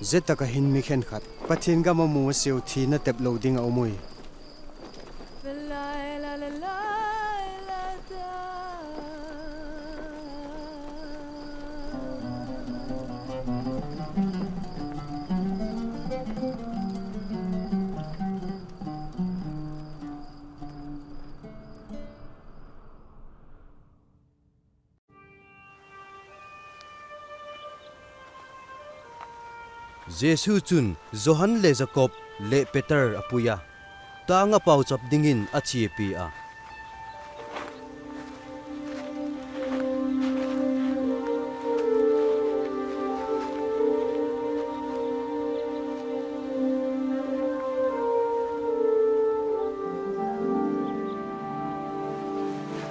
Zia tak ah hin mi khenkhat Pathian gam a mu a siau thina tep lo ding a um ui. Jesu chun Johan leh Jakob leh Peter a pui a, tâng a pauchap dingin a chiapia a.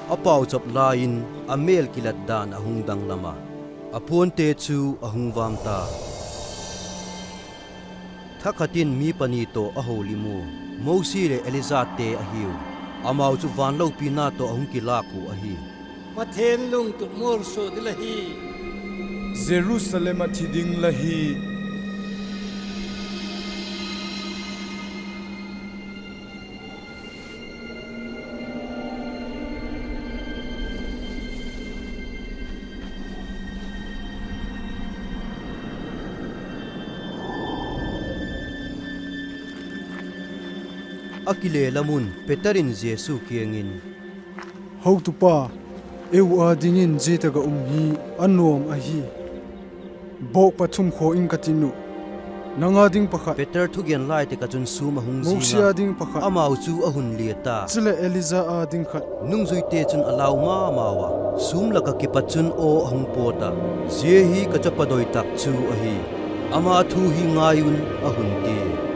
A pauchap lai in a mêl kilat dan a hung danglam a, a puante chu a hung vâm ta. Thakhat in mi pani tawh a holim ua, Mosi leh Elijate ahiu. Amau chu van lopina tawh a hung kilâk uh ahi. Pathian lungtup mualsuak ding la hi. Jerusalem ah thi ding la hi. A kile lam un Peter in Jesu kiang in, Hotupa, ei uh â dingin zia tak ah um hi a nuam ahi. Bawk pathum khaw ing ka tin uh, nang â ding pakhat, Peter thugen lai tak ah chun sûm a hung zing a, Mosi â ding pakhat, amau chu a hun lia ta, chuleh Elija â ding khat. Nungzuite chun a lau ma mau a, sûm lak ah kipat chun aw a hung pawt a, Zia hi ka chapa doi tak chu ahi, ama thu hi ngai un, a hun tia.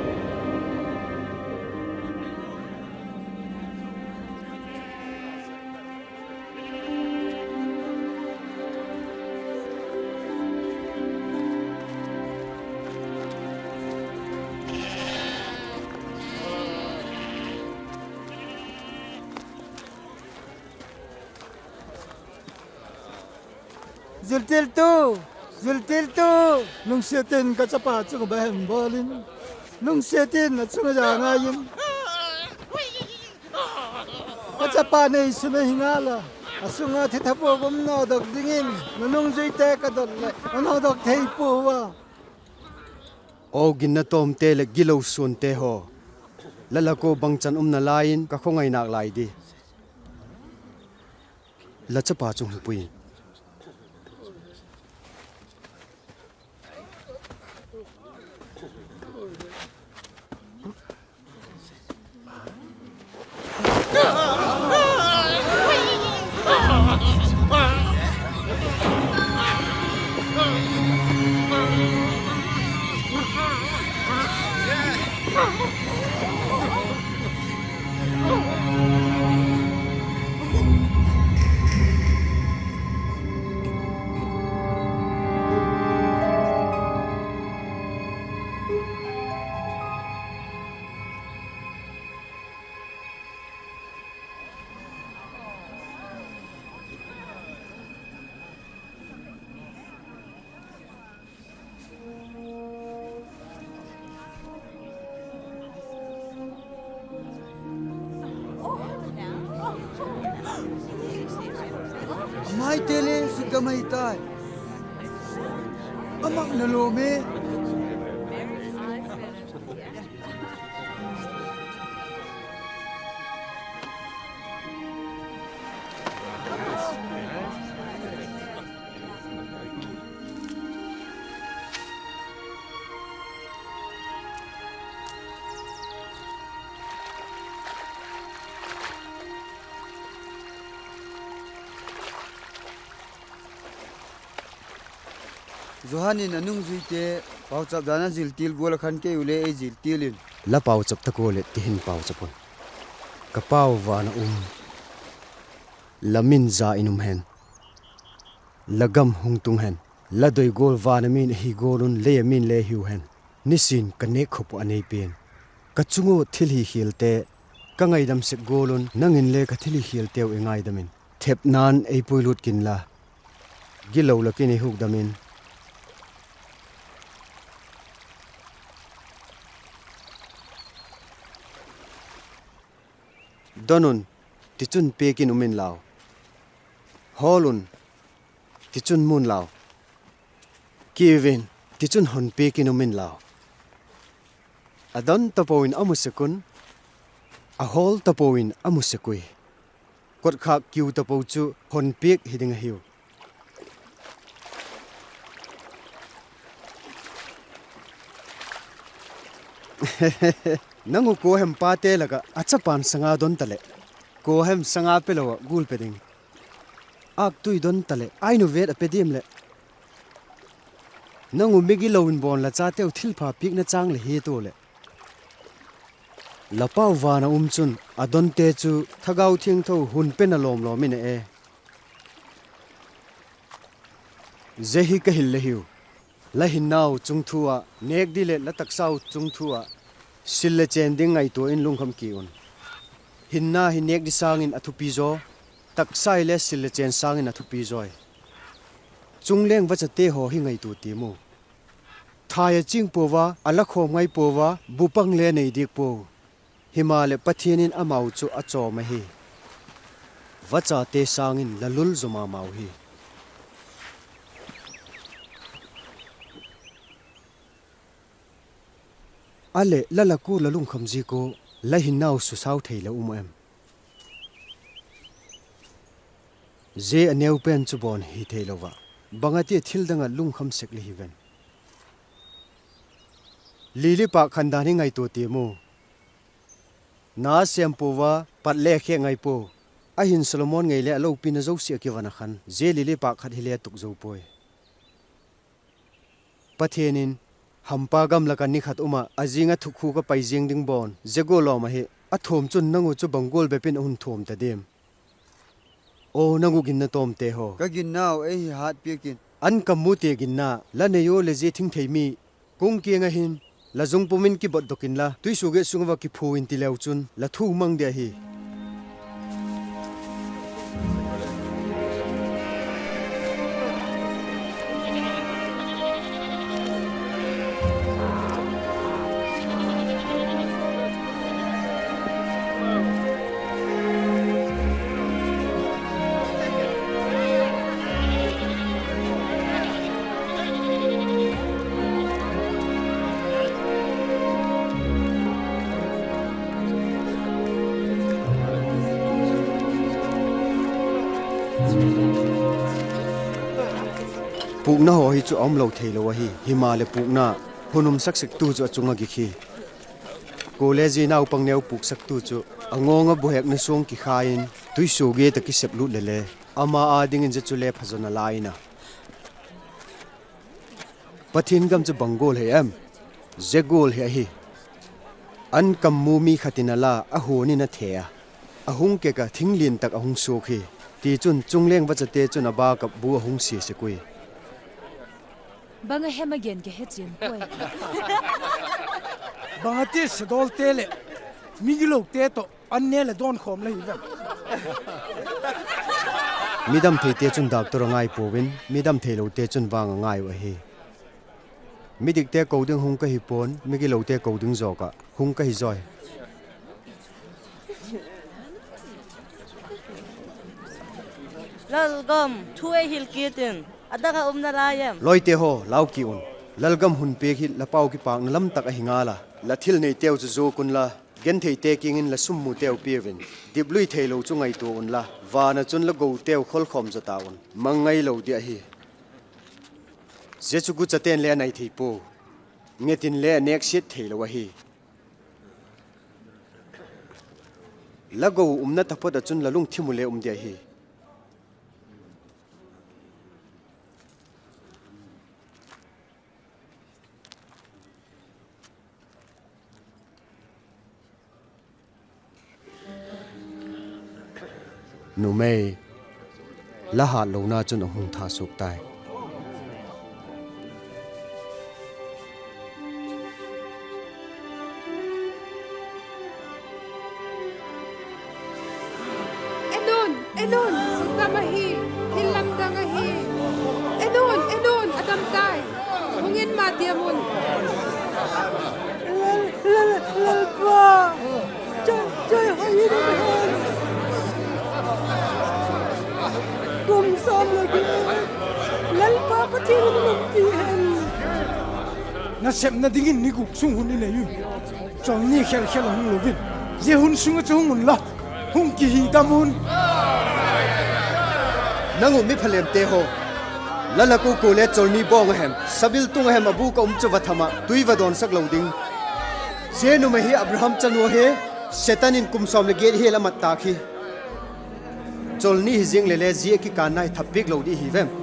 Ziltiltu, ziltiltu, lungsiat in ka chapa chung ah bang hem bawl in, lungsiat in a chung ah za ngai in. Ka chapa neisun ahi ngal a, a sung ah thithapuak um nawdok dingin la nungzuite ka dot leh la nawdok thei pua ua. Aw ginna tawmte leh gilo suante haw, la lak ua bangchan um nalai in ka khawngainâk lai di? La chapa chung hi pui in. A maite le sut gam ahi tai. A mak na lawm e. Johan in a nungzuite pauchap dan a ziltil gual ah khan kei u le ei ziltil in. La pauchap tak ua leh ti hin pauchap un: Ka Pau van ah um, la min za in um hen, la gam hung tung hen, la doi gual van a min ahi gual un lei a min le hiu hen. Nisin ka nêkkhop uh a nei pen, ka chung ua thil hi khialte, ka ngaidam sek gual un nang in le ka thil hi khialteu ei ngaidam in. Thepna'n ei puilut kin la, gilo lak in ei hukdam in. Don un, tichun piak in um in lau. Hawl un, tichun mu in lau. Kiu in, tichun hon piak in um in lau. A don tapo in a mu sek un, a hawl tapo in a mu sek ui. Kotkhâk kiu tapo chu hon piak hi ding ahiu. Nang uh kua hem pate lak ah a chapa'n sanga don taleh, kua hem sanga pe lo ah gul pe ding? Âktui don taleh ai nu vet a pe diam leh? Nang uh migilo in bawn la chateu thilpha piakna châng leh hiat ua leh, la Pau van ah um chun a donte chu Thagau Thiangtho hun pena lawm lawm in a e. Zia hi ka hil le hiu: La hinnau chungthu ah nêk di leh la taksau chungthu ah sil le chên ding ngaitua in lungkham ki un. Hinna hi nêk di sâng in a thupi zaw, taksa hile sil le chên sâng in a thupi zawi. Chungleng vachate haw hi ngaitua tiam u. Thai a ching puau a, a la khawm ngai puau a, bu pang le nei diak puau. Himaleh, Pathian in amau chu a chawm ahi. Vachate sâng in la lul zaw ma mau hi. Aleh, la lak ua la lungkham ziak ua la hinnau susau thei la um em? Zia a neu pen chu bawn hi theilo ah, bang a tia thil dang ah lungkham sek le hi ven. Lili pâk khan dan hi ngaitua tiam u. Na sêm puau a, pat le khe ngai puau. Ahin Solomon ngei le a lopina zosia kivan a khan zia lili pâk khat hile tuk zo puai. Pathian in, hampa gam lak ah ni khat um ah a zing ah thukhuk a pai ziang ding bawn zia gual lawm ahi. A thuam chun nang uh chu bang gual bep in a hun thuam ta diam? Aw nang uh ginna tawmte haw, ka ginnau ei hi hat piak in. An kam mute ginna, la nei ua leh zia thingthei mi kung kiang ah hin, la zung pum in kibotdok inla, tuisuagiat sung ua kiphu in ti leu chun la thu mang di ahi. Pûkna haw hi chu a um lo theilo ahi. Himaleh pûkna hun umsak sektu chu a chung ah gik hi. Kuale zia naupang neu pûksaktu chu a ngawng ah buhekna suang kikhai in tuisuagiat ah kisep lût le le, ama â dingin zia chu le phazaw na la in a. Pathian gam chu bang gual hi em? Zia gual hi ahi. An kam mu mi khat in a la a, a huan in a the a, a hung kek ah thing lian tak a hung suak hi. Tichun chungleng vachate chun a bâk ah bu a hung sia sek ui. Bang a hem a gen ka he chian puai. Bang a ti, sedawlte leh migilote tawh an ne leh dawn khawm la hi vem? Mi dam theite chun doctor a ngai puau in, mi dam theilote chun vang a ngai uh ahi. Midikte ko ding hung ka hi pua'n, migilote ko ding zawk ah hung ka hi zawi. Lalgam thu ei hil kit in, a dang ah um nalai em? Lawite haw, lau ki un. Lalgam hun piak hi la pau kipâkna lam tak ahi ngal a, la thil neiteu chu zuak unla, gentheite kiang in la summuteu piau in, dip lui theilo chu ngaitua unla, van ah chun la goteu kholkhawm zaw ta un, mang ngailo di ahi. Zia chu guchate'n le a nai thei pua, nget in le a nêksiat theilo ahi. La go umna taphot ah chun la lungthim u le um di ahi. Numei, la hatlona chun a hung tha suak tai. En un, en un, sukdam ahi, thil lamdang ahi. En un, en un, a dam tai. Hung in, ma tiam un. Lal, Lal, Lalpa, choi, choi hoi in hen. Kum sawm le giat, Lalpa Pathian in umpi hen. Nasepna dingin ni guk sung hun i nei ui. Chawlni khel khel a hung lo in, zia hun sung ah chu hung unla, hung kihidam un. Nang uh mi phalêmte haw, la lak ua kuale chawlni bawng a hem, sabiltung a hem a bûk a um chu va tham ah tui va dawnsak lo ding. Zia numei hi Abraham chanu ahi. Setan in kum sawm leh giat hial a mat tâk hi. Cholni hi ziang leh le zia kikânna hi thap piak lo ding hi vem?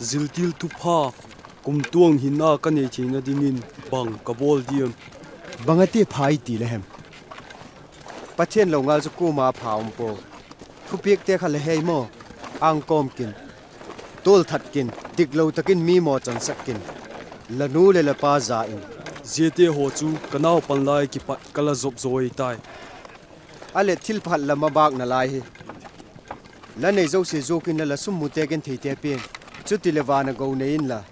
Ziltil thupha, kumtuang hinna ka nei theina dingin bang ka bawl diam? Bang a ti pha i ti le hem? Pathian lo ngal chu kuama pha um pua. Thupiakte kha la hei maw? Âng kawm kin, tual that kin, diklo tak in mi mawchansak kin, la nu leh la pa za in. Ziate haw chu ka naupan lai kipat ka la zop zaw tai. A leh thil phat lam a bâkna lai hi. La nei zosia zuak inla, la sum mute gentheite pia in. Chutileh van a go nei inla,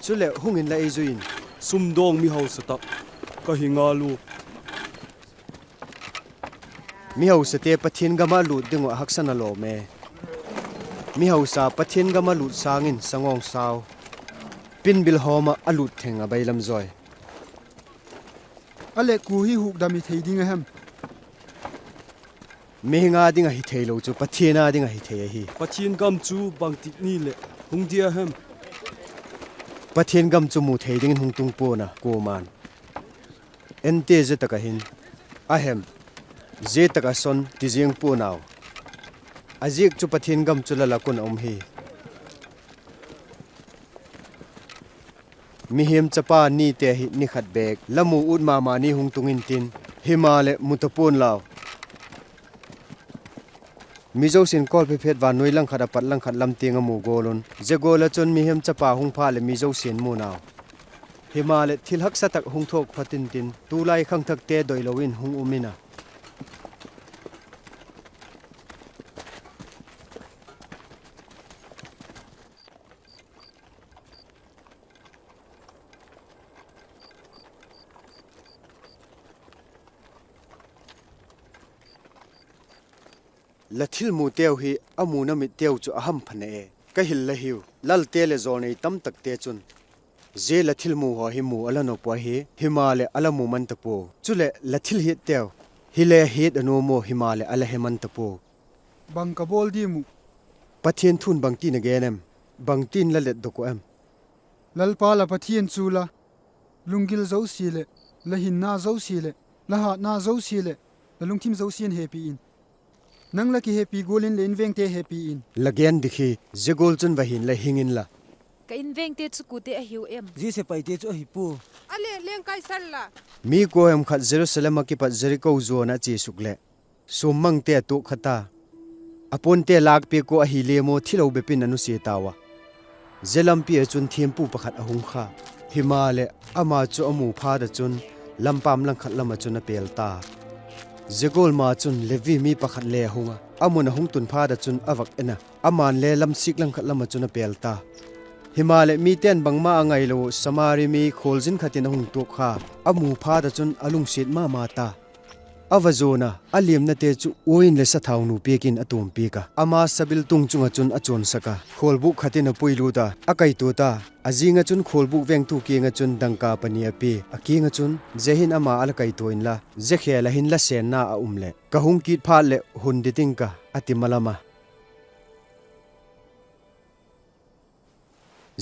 chuleh hung inla ei zui in. Sumdawng mi hausa tak ka hi ngal ua. Mi hausate Pathian gam ah lût ding uh a haksa nalawm e. Mi hausa Pathian gam ah lût sâng in sangawngsau, pinbil hawm ah a lût theng a bailam zawi. A leh kua hi hukdam hi thei ding a hem? Mihing â ding ahi theilo chu Pathian â ding ahi thei ahi. Pathian gam chu bangtik ni leh hung dia hem? Pathian gam chu mu thei dingin hung tung pua'n a, kuama'n. Ente zia tak ah hin, a hem, zia tak ah son ti ziang pua'n au. A ziak chu Pathian gam chu la lak un a um hi. Mihing Chapa nite hi ni khat bêk la mu ut ma ma ni hung tung intin, himaleh mu ta pua'n lau. Mi zosia'n kawlphe phet van nuai langkhat a pat langkhat lam tiang a mu gual un, zia gual ah chun Mihing Chapa hung phat leh mi zosia'n mu'n au. Himaleh thil haksa tak hung thuak phot intin, tulai khangthakte doilo in hung um in a. La thil muteu hi a muna mitteu chu a hampha na e. Ka hil la hiu, lalte leh jawlnei tamtakte chun zia la thil mu haw hi mu a la nop uh ahi, himaleh a la mu man ta pua. Chuleh la thil hiatteu, hile hiat a nuam ua, himaleh a la he man ta pua. Bang ka bawl diam uh? Pathian thu'n bangti'n a gen em? Bangti'n la letdok uh em? Lalpa la Pathian chu la lunggil zosia leh, la hinna zosia leh, la hatna zosia leh, la lungthim zosia'n hepi in. Nang la kihepi gual in la invengte hepi in. La gen dik hi. Zia gual chun va hin la hing inla. Ka invengte chu kuate ahiu em? Zia sepaite chu ahi pua. A leh leng Kaisar la. Mi kuahem khat Jerusalem ah kipat Jeriko zuan ah a chia suk leh, suammangte a tuak kha ta. A puante lâkpiak ua ahi liam ua, thilo bep in a nusia tau a. Zia lampi ah chun thiampu pakhat a hung kha. Himaleh, ama chu a mu phat ah chun, lampam langkhat lam ah chun a pêl ta. Zia gual ma chun Levi mi pakhat le a hung a, a mun a hung tun phat ah chun a vak en a, ama'n le lamsik langkhat lam ah chun a pêl ta. Himaleh, mite'n bangma a ngailo uh Samari mi khualzin khat in a hung tuak kha. A mu phat ah chun a lungsiat ma ma ta. A va zuan a, a liamnate chu uain leh sathaunu piak in a tuam piak a, ama sabiltung chung ah chun a chuansak a, khualbûk khat in a puilût a, a kaitua ta. A zing ah chun khualbûk vengtu kiang ah chun dangka pani a pia. A kiang ah chun, Zia hin ama a la kaitua inla, zia khêl ah hin la sênna a um leh, ka hung kit phat leh hun dit ing ka, a ti malam a.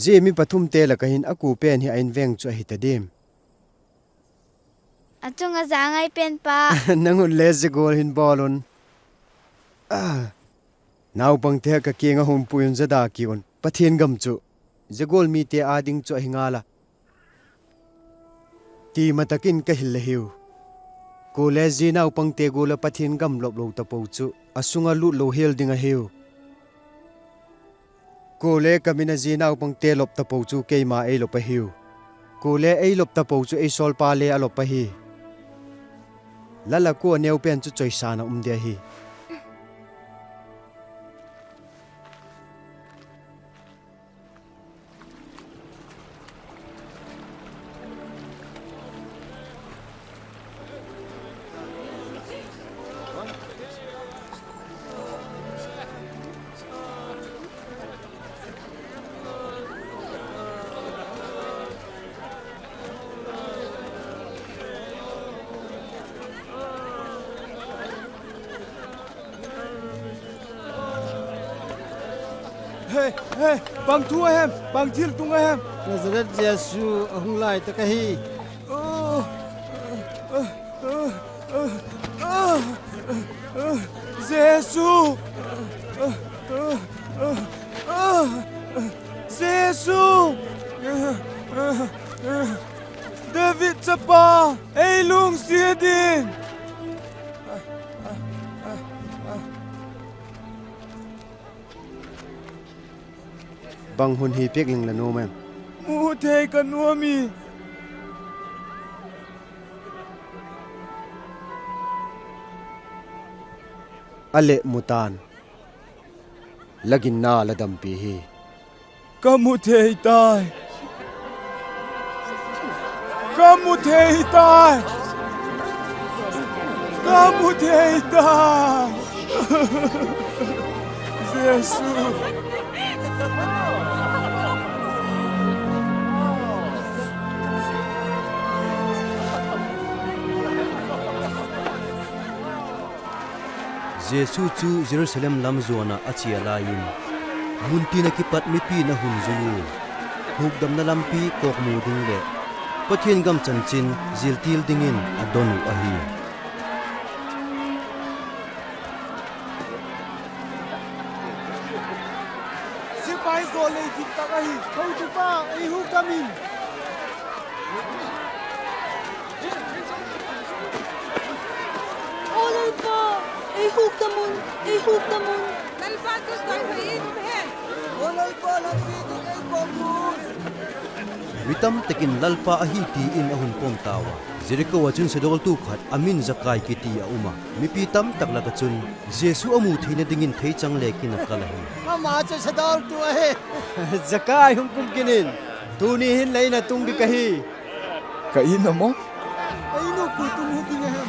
Zia mi pathumte lak ah hin a kua pen hi a inveng chu ahi ta diam? A chung a za ngai pen pa. Nang un le zia gual hin bawl un. Naupangte ka kiang ah hun pui un, za da ki un. Pathian gam chu zia gual mite â ding chu ahi ngal a. Ti ma tak in ka hil la hiu. Kuale zia naupangte gual ah Pathian gam lop lo tapo chu a sung ah lût lo hial ding ahiu. Kuale ka min a zia naupangte lop tapo chu keima ei lop ahiu. Kuale ei lop tapo chu ei sawlpa le a lop ahi. La lak ua a neu pen chu chawisan a um ding ahi. He, he, bang thu a hem, bang thil tung a hem? Nazareth Jesu a hung lai tak ahi. Jesu! Jesu! David chapa, ei lungsiat in! Bang hun hi piak ling la nuam em? Mu thei ka nuam i. A leh mu ta'n, la ginna la dampi hi. Ka mu thei tai. Ka mu thei tai. Ka mu thei tai. Jesu. Jesu chu Jerusalem lam zuan ah a chia lai in, mun tin ah kipat mipi'n a hun zui ua, hukdamna lampi kawkmu ding leh Pathian gam chanchin ziltil dingin a don uh ahi. Sipai zaw lei dik tak ahi. Hotupa, ei hukdam in. Aw Lalpa, ei hukdam un, ei hukdam un. Lalpa chu koi hoi in um hen. Aw Lalpa, lampi dik ei kawk un. Mi tam tak in Lalpa ahi ti in a hun pom tau a. Jeriko ah chun sadawltu khat a min Zakai kiti a um a, mipi tam tak lak ah chun Jesu a mu theina dingin theichang lek in a kal ahi. Ama chu sadawltu ahi. Zakai, hung kum kin in, tuni hin la in ah tung ding ka hi. Ka in ah maw? Ei nu ku tung hi ding ahem?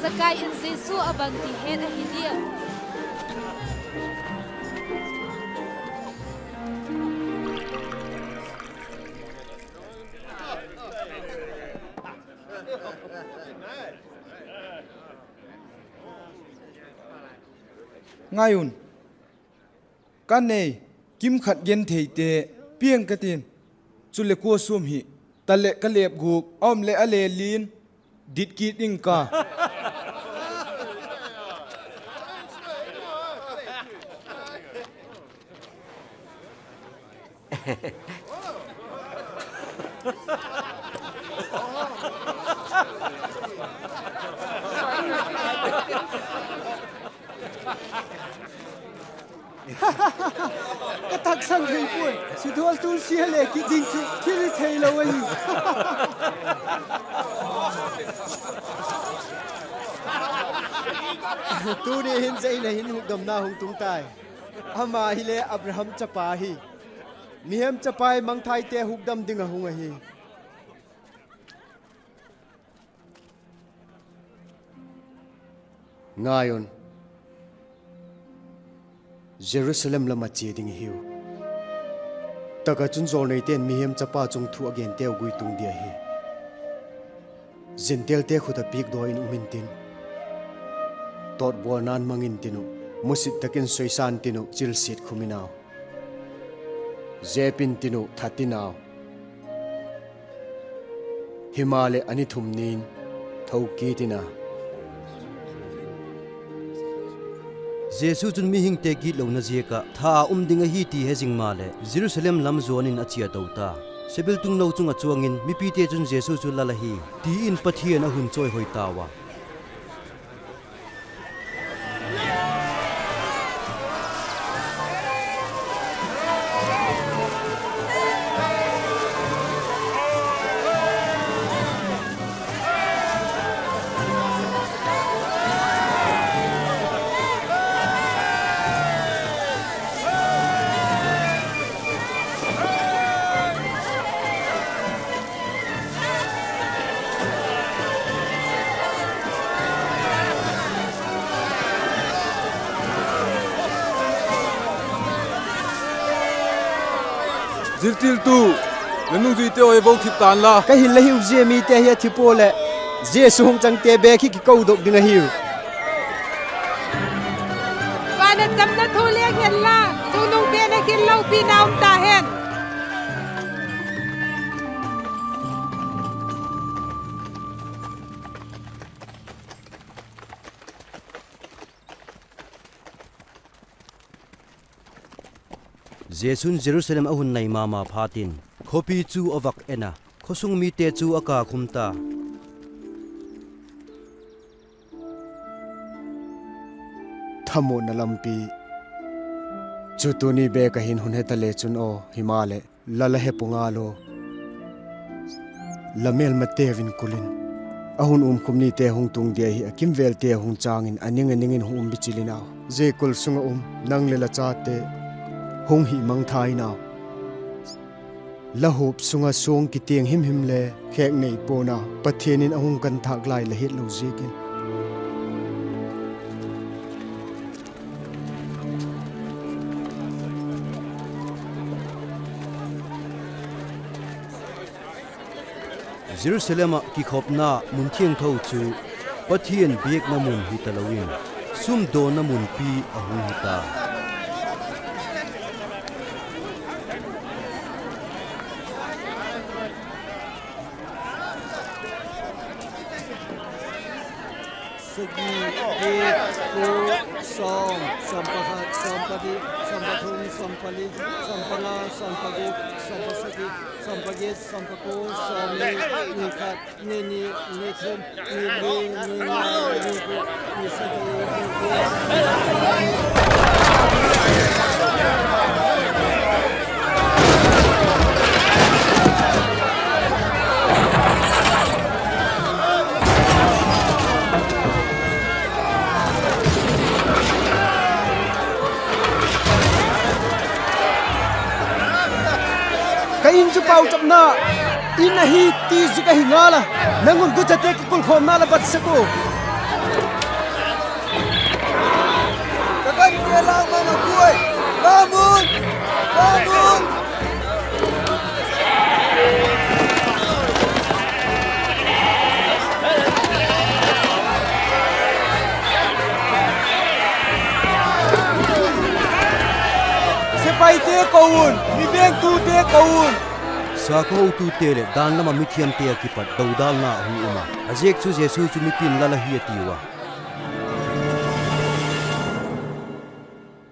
Zakai in Jesu a bang ti het ahi diam? Ngai un, ka nei kim khat gentheite piang ka tin, chuleh kua suam hi ta leh ka lep guk a um leh a le lian dit kit ding ka. Ka taksan thei puai. Sadawltu sia le kit ding chu thil hi theilo ahi. Tuni hin zia in ah hin hukdamna hung tung tai. Ama hile Abraham chapa hi. Mihem chapa hi mangthaite hukdam ding ah hung ahi. Ngai un, Jerusalem lam ah chia ding i hiu. Tak ah chun jawlneite'n mihem chapa chung thu a genteu gui tung dia hi. Jentelte khut ah piakdaw in um intin, tawtbawlna'n mang intin uh, musit tak in soisan tin uh, chilsiat khum in au, zep intin uh, that in au. Himaleh a ni thum ni in tho kit in a. Jesu chun mihingte gitlona ziak ah tha a um ding ahi ti he zing maleh Jerusalem lam zuan in a chia to ta. Sabiltung no chung ah chuang in mipite chun Jesu chu lal ahi ti in Pathian a hun chawihoi tau a. Ziltiltu, la nungzuite haw hi vo thip tan la. Ka hil la hiu zia mite hi a thi pua leh, Jesu hung changte bek hi kikodok ding ahiu. Damna thu leng hen la, chungnung pen ah kin lopina um ta hen. Jesu'n Jerusalem a hun nai ma ma phatin, khawpi chu a vak en a, khawsung mite chu a kâ khum ta. Thamuanna lampi chu tuni bêk ah hin hun he ta le chun aw, himaleh la la he pua ngal u. La mêlmateu in kul in, a hun umkhum nite hung tung dia hi a kimvêlte hung châng in a ning a ning in hung um bichil in au. Zia kul sung ah um nang leh la chate hung himangtha in au. La huap sung ah suang kitiang himhim le khêk nei pua'n a, Pathian in a hung kan thâk lai la hiat lo ziakin. Jerusalem ah kikhopna mun thiangtho chu Pathian biakna mun hi talo in, sumdawnna munpi a hung hi ta. Sagi, giat, kua, sawm, sawm pakhat, sawm pali, sawm pathum, sawm pali, sawm panga, sawm paguk, sawm pasagi, sawm pagiat, sawm pakua, sawmni, ni khat, ni ni, ni thum, ni li, ni nga, ni guk, ni sagi, ni giat. Ka in chu pauchapna in ahi ti zik ahi ngal a, nang un guchate kikulkhawmna la bat sek u. Ka gamte lau ma ma kuai, lau mun, lau mun. Sepaite ko un, mi vêngtute ko un. Sakhaw hotute leh dan lam ah mithiamte ah kipat dodalna a hung um a, a ziak chu Jesu chu mipi'n lal ahi a tiu a.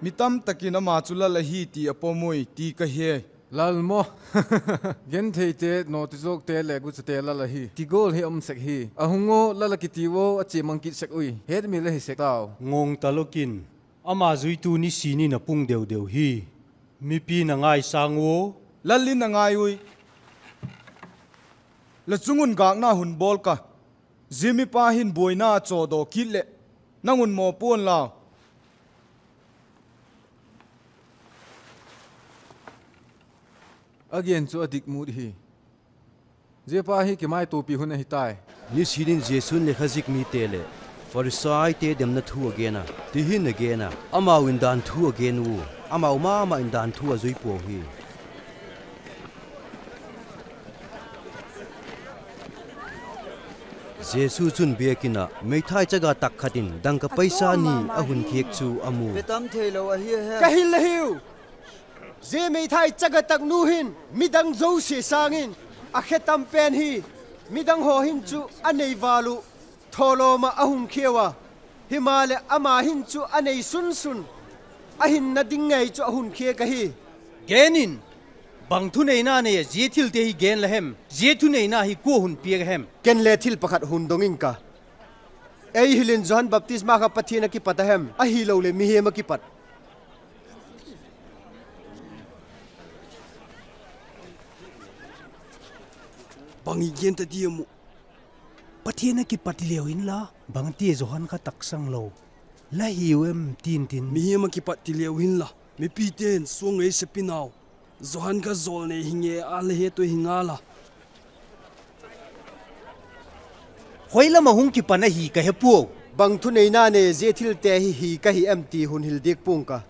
Mi tamtak in ama chu lal ahi ti a pom ui ti ka he. Lal maw? Gentheite, nawtizuakte leh guchate lal ahi ti gual hi a um sek hi. A hung u, lal a kiti u, a chia mang kit sek ui. Hetmil ahi sek tau. Ngawng ta lok in, ama zuitu nisin in a pung deu deu hi. Mipi'n a ngaisâng ua, lal in a ngai ui. La chung un gâkna hun bawl ka. Zia mipa hin buaina a chawdaw kit leh, nang un mawpua'n lau. A gen chu a dik mut hi. Zia pa hi kimaituapi hun ahi tai. Nisin in Jesu'n lekhazik mite leh Pharisaite demna thu a gen a, ti hin a gen a, amau in dan thu a gen u, amau ma ma in dan thu a zui puau hi. Jesu chun biakin ah meithai chaga tak khat in dangka paisa ni a hun khiak chu a mu. Ka hil la hiu. Zia meithai chaga tak nu hin midang zosia sâng in a khe tam pen hi. Midang haw hin chu a nei vâl uh thawlawm ah a hung khiau a, himaleh ama hin chu a nei sun sun, a hinna ding ngei chu a hun khiak ahi. Gen in, bang thuneina nei a zia thilte hi gen la hem? Zia thuneina hi kua hun piak a hem? Ken le thil pakhat hun dong ing ka. Ei hil in, Johan baptisma kha Pathian a kipat a hem, ahiloleh mihing a kipat? Bang i gen ta diam uh? Pathian a kipat ti leu inla, bangti Johan kha taksang lo la hiu em? Tin tin. Mihing a kipat ti leu inla, mipite'n suang ei sep in au. Johan kha jawlnei hi nge a la het uh hi ngal a. Khoi lam ah hung kipan ahi ka he puau. Bang thuneina nei zia thilte hi hi ka hi em ti hun hil diak pua'ng ka.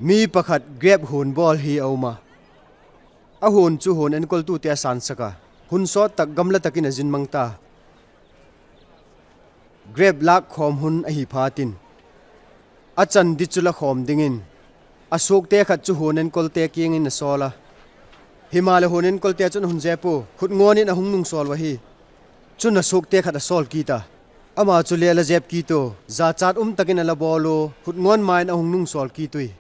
Mi pakhat grep huan bawl hi a um a, a huan chu huan enkoltute a sânsak a, hun sawt tak gamla tak in a zin mang ta. Grep lâk khawm hun ahi phat in, a chan di chu la khawm dingin a suakte khat chu huan enkolte kiang in a sawl a. Himaleh, huan enkolte chun a hun zep ua, khut ngawn in a hung nung sawl uh ahi. Chun, a suakte khat a sawl kit a, ama chule a la zep kit ua, jachat um tak in a la bawl ua, khut ngawn ma in a hung nung sawl kit ui.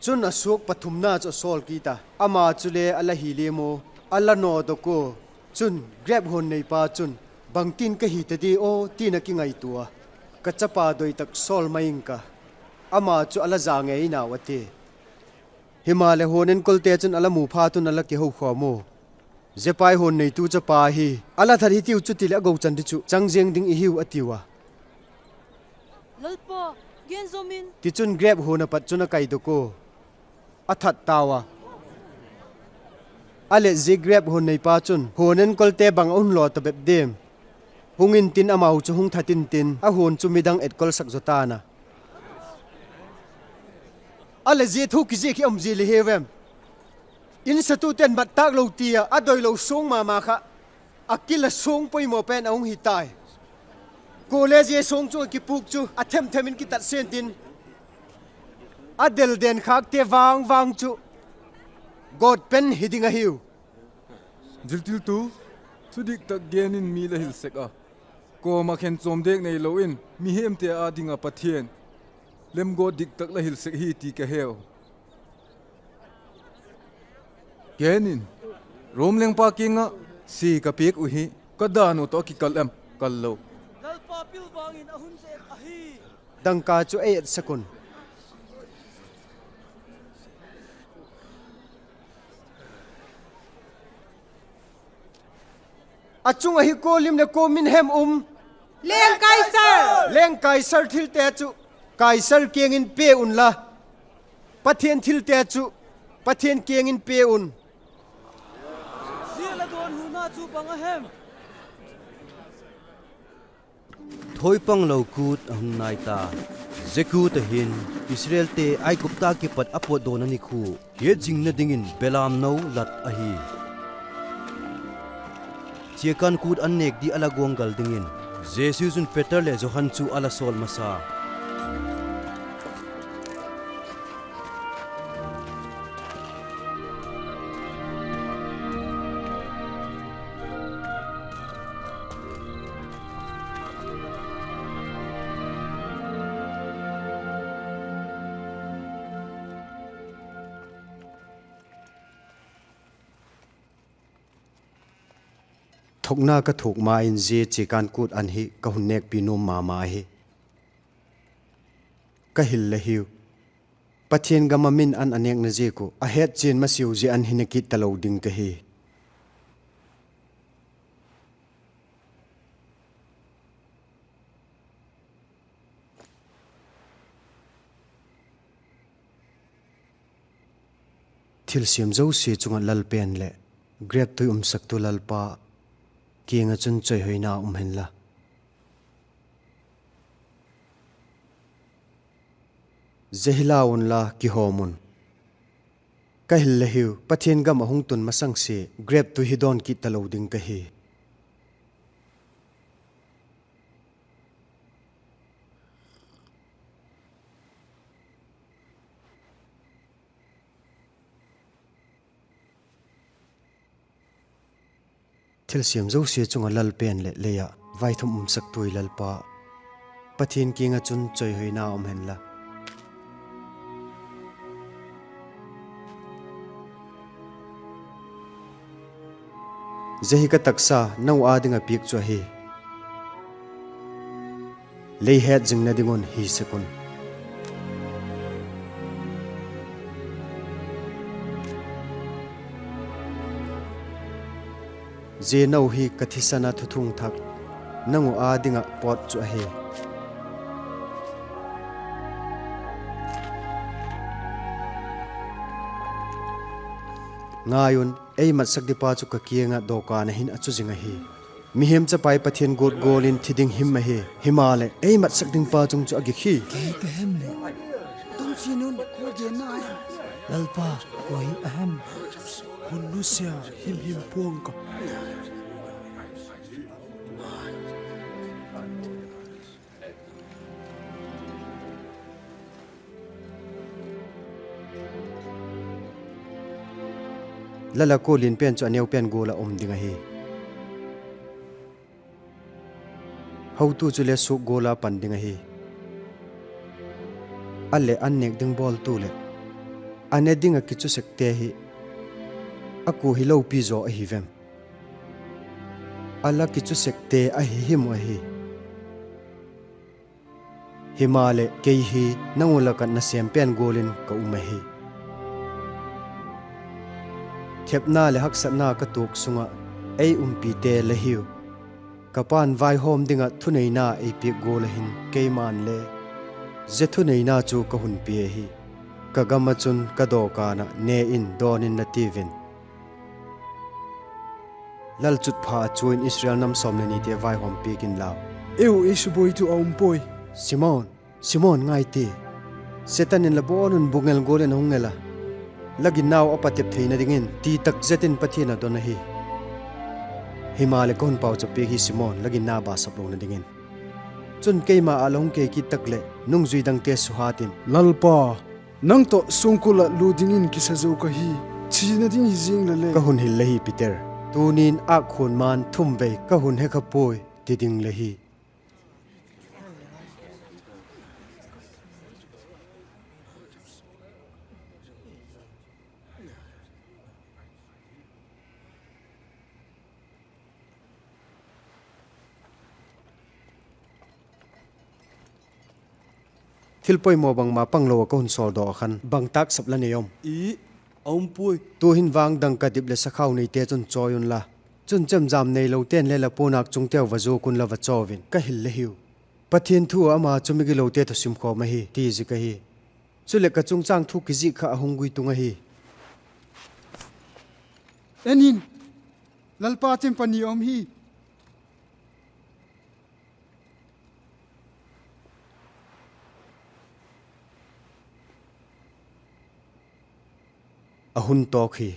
Chun, a suak pathumna chu a sawl kit a, ama chule a la hi liam ua, a la nawdok ua. Chun, grep huan neipa chun, Bangtin ka hi ta di aw? ti'n a kingaitua a, Ka chapa doi tak sawl mai ing ka, ama chu a la za ngei nau, a ti. Himaleh, huan enkolte chun a la mu phat un a la kihokhawm ua, Zia pa i huan neitu chapa hi, a la that hitiu, chutileh a gochan di chu chang ziang ding i hiu, a tiu a. Lalpa, gen zom in. Tichun, grep huan a pat chun a kaidok ua, a that tau a. A leh, zia grep huan neipa chun, Huan enkolte bang a hun law ta bep diam? Hung intin, amau chu hung that intin, a huan chu midang etkolsak zaw ta'n a. A leh, zia thu kiziak hi a um zia le hiu em? Insatute'n mat tâk lo ti ah a doilo suang ma ma kha, a kila suang poimaw pen a hung hi tai. Kuale zia suang chung ah kipûk chu a themthem in kitat sian tin, a del denkhâkte vang vang chu gawt pen hi ding ahiu. Ziltiltu, thudik tak gen in mi la hil sek a, kawm ah khen chawm dek neilo in mihemte â ding ah Pathian lemgawt dik tak la hil sek hi ti ka heu. Gen in, Rom lengpa kiang ah sia ka piak uh hi, ka dan uh tawh a kikal em, kal lo? Lalpa pilvang in a hun zep ahi. Dangka chu ei etsak un. A chung ah hi kua lim leh kua min hem um? Leng Kaisar. Leng Kaisar thilte chu Kaisar kiang in pia unla, Pathian thilte chu Pathian kiang in pia un. Zia la dawnhuna chu bang a hem? Thawipanglo kût a hung nai ta. Zia kût ah hin Israelte Aigupta ah kipat a pawtdawna nikhua, hiatzingna dingin belamno lat ahi. Chiakân kût an nêk di a la guanggal dingin Jesu chun Peter leh Johan chu a la sawl masa. Thuakna ka thuak ma in zia chiakân kût an hi ka hun nêkpi nuam ma ma ahi. Ka hil le hiu, Pathian gam ah min an a nêkna ziak uh a hetchian masiau zia an hina kit talo ding ka hi. Thilsiam zosia chung ah lal pen leh grep tui umsaktu Lalpa kiang ah chun chawihoina um hen la. Zia hi la unla kihawm un. Ka hil le hiu, Pathian gam ah hung tun masang sia grep tui hi dawn kit talo ding ka hi. Thilsiam zosia chung ah lal pen leh lei ah vaithum umsaktu i Lalpa, Pathian kiang ah chun chawihoina um hen la. Zia hi ka taksa nang uh â ding ah piak chu ahi. Lei hetzingna ding un hi sek un. Zia no hi ka thisan ah thuthung thak nang uh â ding ah pawt chu ahi. Ngai un, ei matsak dipa chu ka kiang ah dawkan ah hin a chu zing ahi. Mihing Chapa hi Pathian guat gual in thi ding him ahi; himaleh, ei matsak dingpa chung chu a gik hi. Lalpa, kua hi a hem? Hun nusia himhim pua'ng ka. Lal a kua lian pen chu a neu pen gual ah um ding ahi. Hotu chule suak gual a pan ding ahi. A leh an nêk ding bawltu leh a ne ding ah kichu sekte hi a kua hi lopi zaw ahi vem? A la kichu sekte ahi him uh ahi. Himaleh kei hi nang uh lak ah nasêm pen gual in ka um ahi. Thepna leh haksatna ka tuak sung ah ei umpite la hiu. Ka Pa'n vaihawm ding ah thuneina ei piak gual ah hin keima'n le zia thuneina chu ka hun pia ahi. Ka gam ah chun ka dawkan ah ne in dawn in la tiu in. Lalchutpha ah chu in Israel nam sawm leh nite vaihawm piak inlau. Ei u, ei subuaitu a um puai. Simon, Simon, ngai ti. Setan in la bawn un bungel gual in a hung ngel a, la ginnau a patep theina dingin ti tak zet in Pathian a don ahi. Himaleh ka hun pauchap piak hi Simon, la ginna basap lona dingin. Chun keima ah la hung kei kit tak leh nungzui dangte suhat in, Lalpa, nang tawh suangkul ah lut dingin kisa zo ka hi, thina ding hi ziang la le. Ka hun hil la hi Peter, tuni'n âkkhuan ma'n thum vei ka hun he kha puai, ti ding la hi. Thil poimaw bangma panglo ah ka hun sawldawk ah khan bang tâksap la nei um? I, a um puai. Tu'hin vang dangka dip leh sakhau neite chun chawi unla, chun chemjam neilote'n le la puanâk chungteu va zuak un la va chaw in, ka hil la hiu. Pathian thu ah ama chu migilote tawh simkhawm ahi ti zik ahi. Chuleh ka chungchâng thu kizik kha a hung gui tung ahi. En in, Lalpa chen pani a um hi. A hun tawk hi.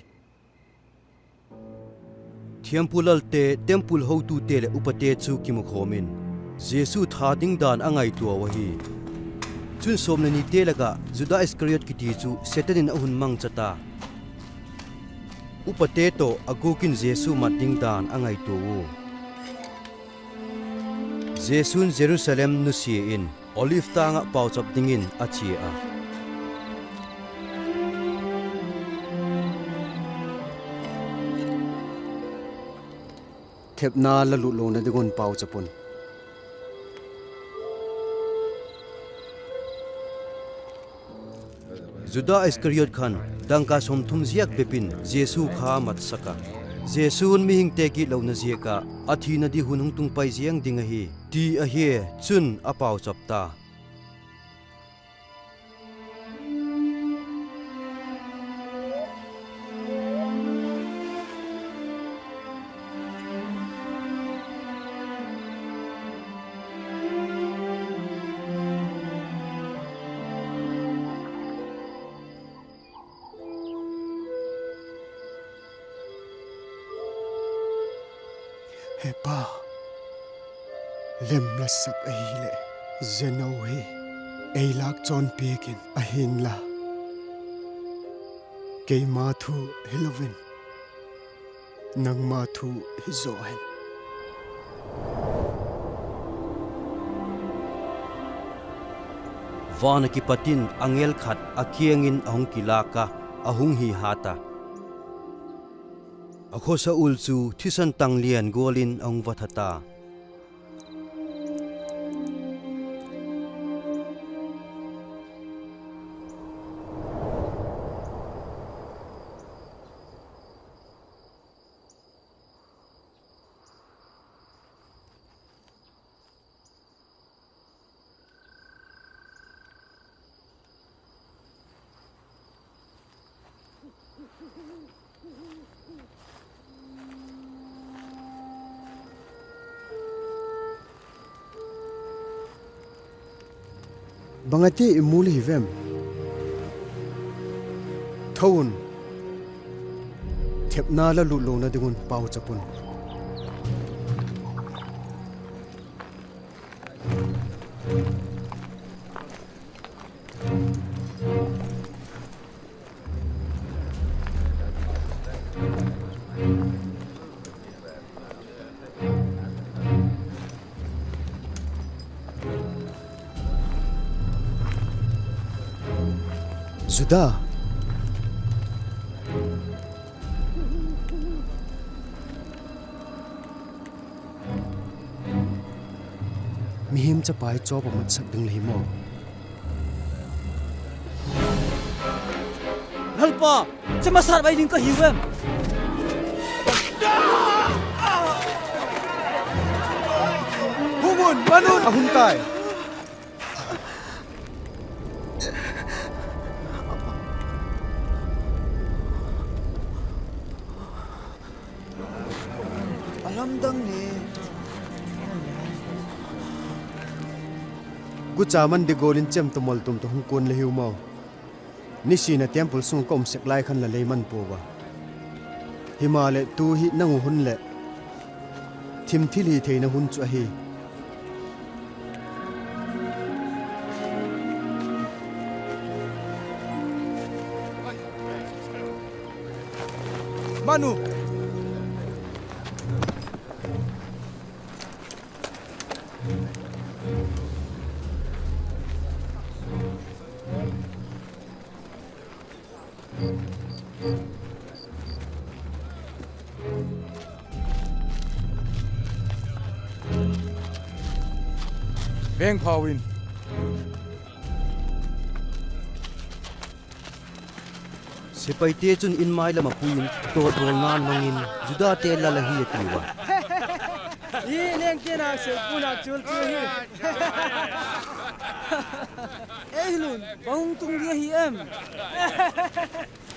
Thiampu lalte, temple hotute leh upate chu kimukhawm in, Jesu that ding dan a ngaitua uh ahi. Chun sawm leh nite lak ah Juda Iskariot kiti chu Setan in a hun mangcha ta. Upate tawh a gûk in Jesu mat ding dan a ngaitua u. Jesu'n Jerusalem nusia in Olive tâng ah pauchap dingin a chia a. Thepna la lut lona ding un pauchap un. Juda Iskariot khan dangka sawmthum ziak bep in Jesu kha matsak a. Jesu'n mihingte gitlona ziak ah a thina di hun hung tung pai ziang ding ahi, ti ahia, chun a pauchap ta. He Pa, lem la sak ahileh, zia no hi ei lâk chawn piak in, ahinla keima thu hilo in, nangma thu hi zaw hen. Van ah kipat in angel khat a kiang in a hung kilâk a, a hung hi hat a, a khawsa ul chu thisan tang lian gual in a hung va that a. Bang a ti i mu le hi vem? Tho un, thepna la lut lona ding un pauchap un. Juda, mihing chapa hi chawp a matsak ding la hi maw? Lalpa, chu masat bai ding ka hiu em? Hung un, man un, a hun tai. A lamdang ni. Gucha man di gual in chem tawh mawltum tawh hung kuan la hiu maw? Nisin a temple sung ka um sek lai khan la lei man puau a. Himaleh tu hi nang uh hun leh thim thil hi theina hun chu ahi. Manu. Vengphau in. Sepaite chun in mai lam ah pui in, tawtbawlna'n mang in, Judate lal ahi a tiu a. Hi lengte nâk sel pu nâk chul chu hi. Ei lun, bang hung tung ding ahi em?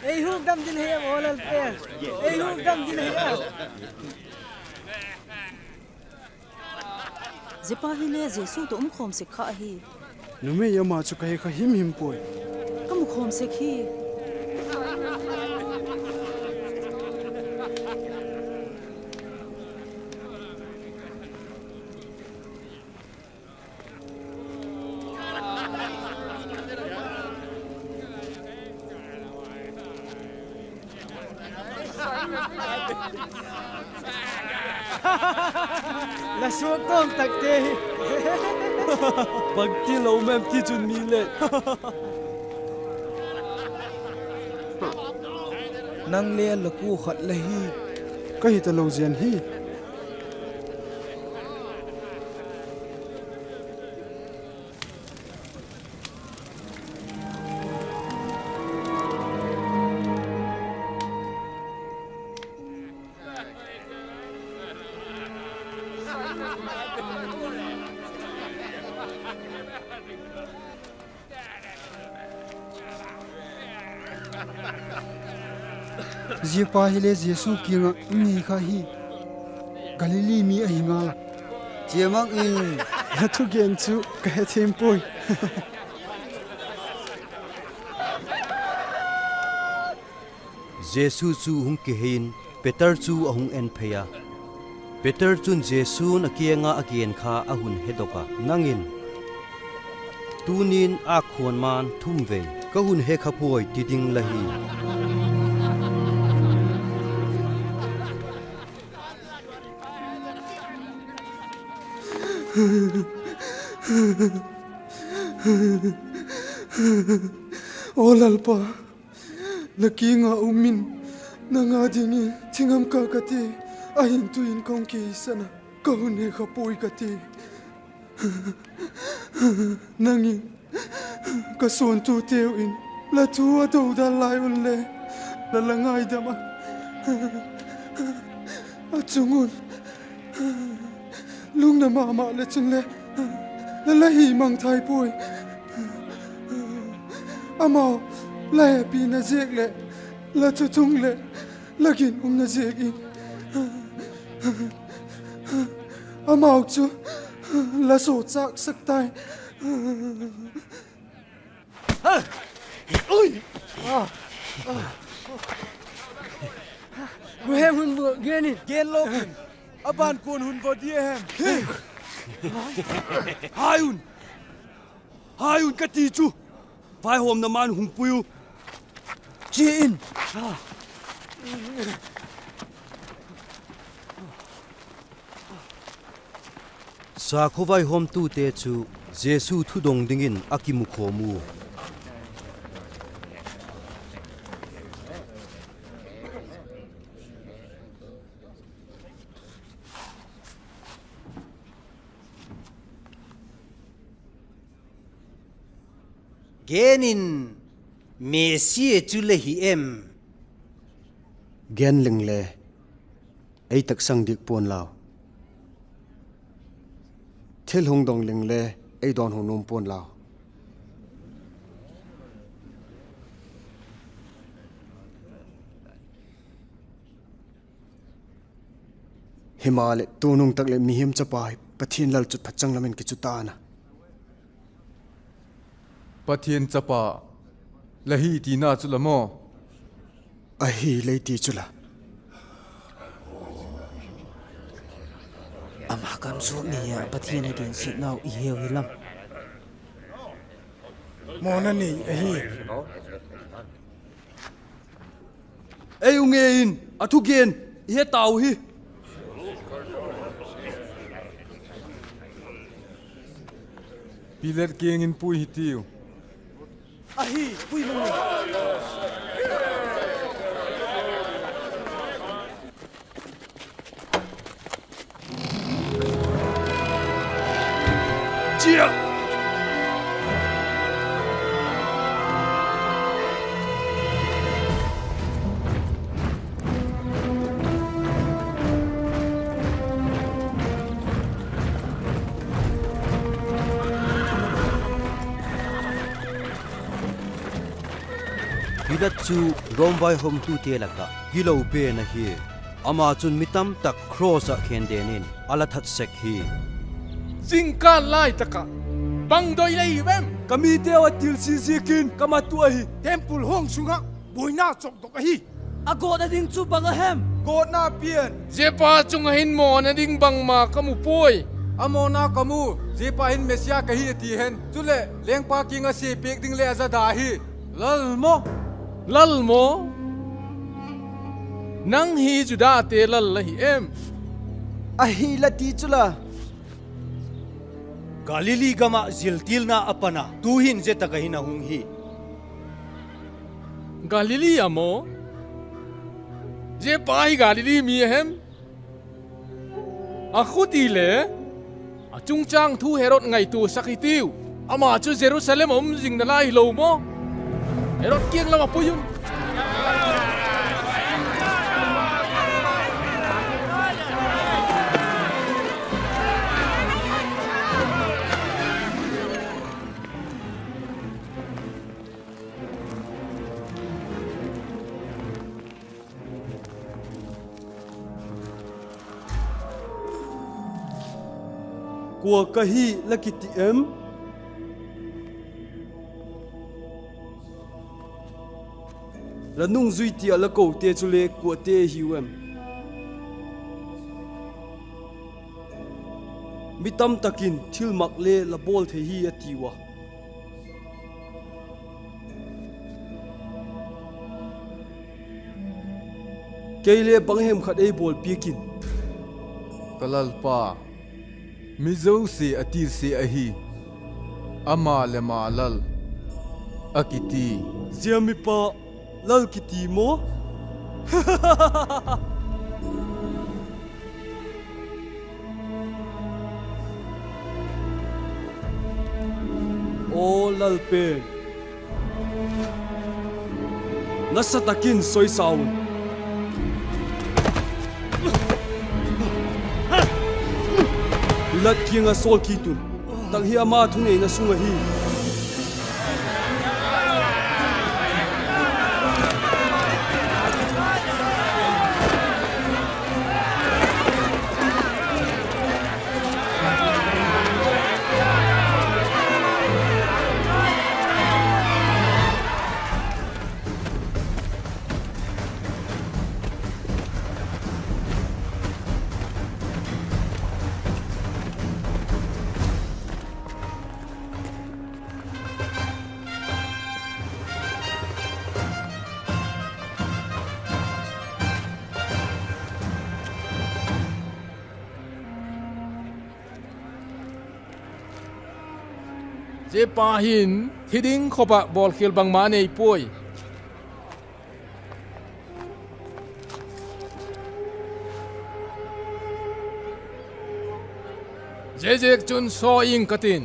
Ei hukdam ding ahi em, aw lal pen? Ei hukdam ding ahi em? Zia pa hile Jesu tawh um khawm sek kha ahi. Numei, ama chu ka he kha him him puai. Ka mu khawm sek hi. La suak tawm takte hi. Bangti lo mem ti chun mi le. Nang le la kua khat la hi. Ka hi talo ziang hi. Zia pa hile Jesu kiang ah um ngei kha hi. Galili mi ahi ngal a. Chia mang in. La thugen chu ka hethiam puai. Jesu chu hung kihei in, Peter chu a hung en phei a. Peter chun Jesu'n a kiang ah a gen kha a hun hedok a, Nang in, 'Tuni'n âkhuan ma'n thum vei ka hun he kha puai,' ti ding la hi. Aw Lalpa, la kiang ah um in, nang â dingin thi ngam ka ka ti, ahin tu in ka hung kisan a, ka hun he kha puai ka ti. Nang in ka suantuteu in la thu a dodal lai un le, la la ngaidam a, a chung un lungna ma ma le chun le la la hi mangthai puai. Amau la hepina ziak leh la thuthung leh la ginumna ziak in amau chu la sawchâksak tai. Gen lo in, a ban kua'n hun va di a hem? Hai un, hai un ka ti chu. Vaihawmna ma'n hung pui u, chi in. Sakhaw vaihawmtute chu Jesu thudong dingin a kimukhawm u. Gen in, Messia chu la hi em? Gen leng le ei taksang dik pua'n lau. Thil hung dong leng le ei dawnhu nuam pua'n lau. Himaleh tunung tak leh mihing chapa hi Pathian lalchutphat changlam in kichu ta'n a. Pathian chapa la hi tina chu la maw? Ahi lei ti chu la. Ama kam suak ni a Pathian a gensiatnau i heu hi lam. Mawna nei ahi. Ei u nge in a thugen i he tau hi. Pilat kiang in pui hi tiu. Ahi, pui mang. Chia! Pilat chu Rom vaihawmtute lak ah gilo pen ahi. Ama chun mi tam tak cross ah khendawn in a la that sek hi. Zingkâl lai tak ah bang doi la hiu em? Ka miteu a tilsi ziakin ka mat uh ahi. Temple huang sung ah buaina chawkdok ahi. A gawtna ding chu bang a hem? Gawtna pian. Zia pa chung ah hin mawna ding bangma ka mu puai. A mawna ka mu, zia pa hin Messia ka hi a ti hen. Chuleh lengpa kiang ah sia piak ding le a za da hi. Lal maw? Lal maw? Nang hi Judate lal la hi em? Ahi la ti chu la. Galili gam ah ziltilna a pan a, tu'hin zia tak ah hin a hung hi. Galili a maw? Zia pa hi Galili mi a hem? A khuti le a chungchâng thu Herod ngaituasak hi tiu. Ama chu Jerusalem a um zing nalai hilo maw? Herod kiang lam ah pui un. Kua ka hi la kiti em? La nungzui ti ah la kote chule kuate hiu em? Mi tamtak in thilmak le la bawl thei hi a tiu a. Kei le bang hem khat ei bawlpiak in. Ka Lalpa, mi zosia a tirsia ahi, ama le ama Lal a kiti. Zia mipa Lal kiti maw? Aw Lalpen, nasa tak in soisa un. Pilat kiang ah sawl kit un. Tak hi ama thuneina sung ahi. Zia pa hin thi ding khop ah bawlkhial bangma nei puai. Ziaziakchun saw ing ka tin,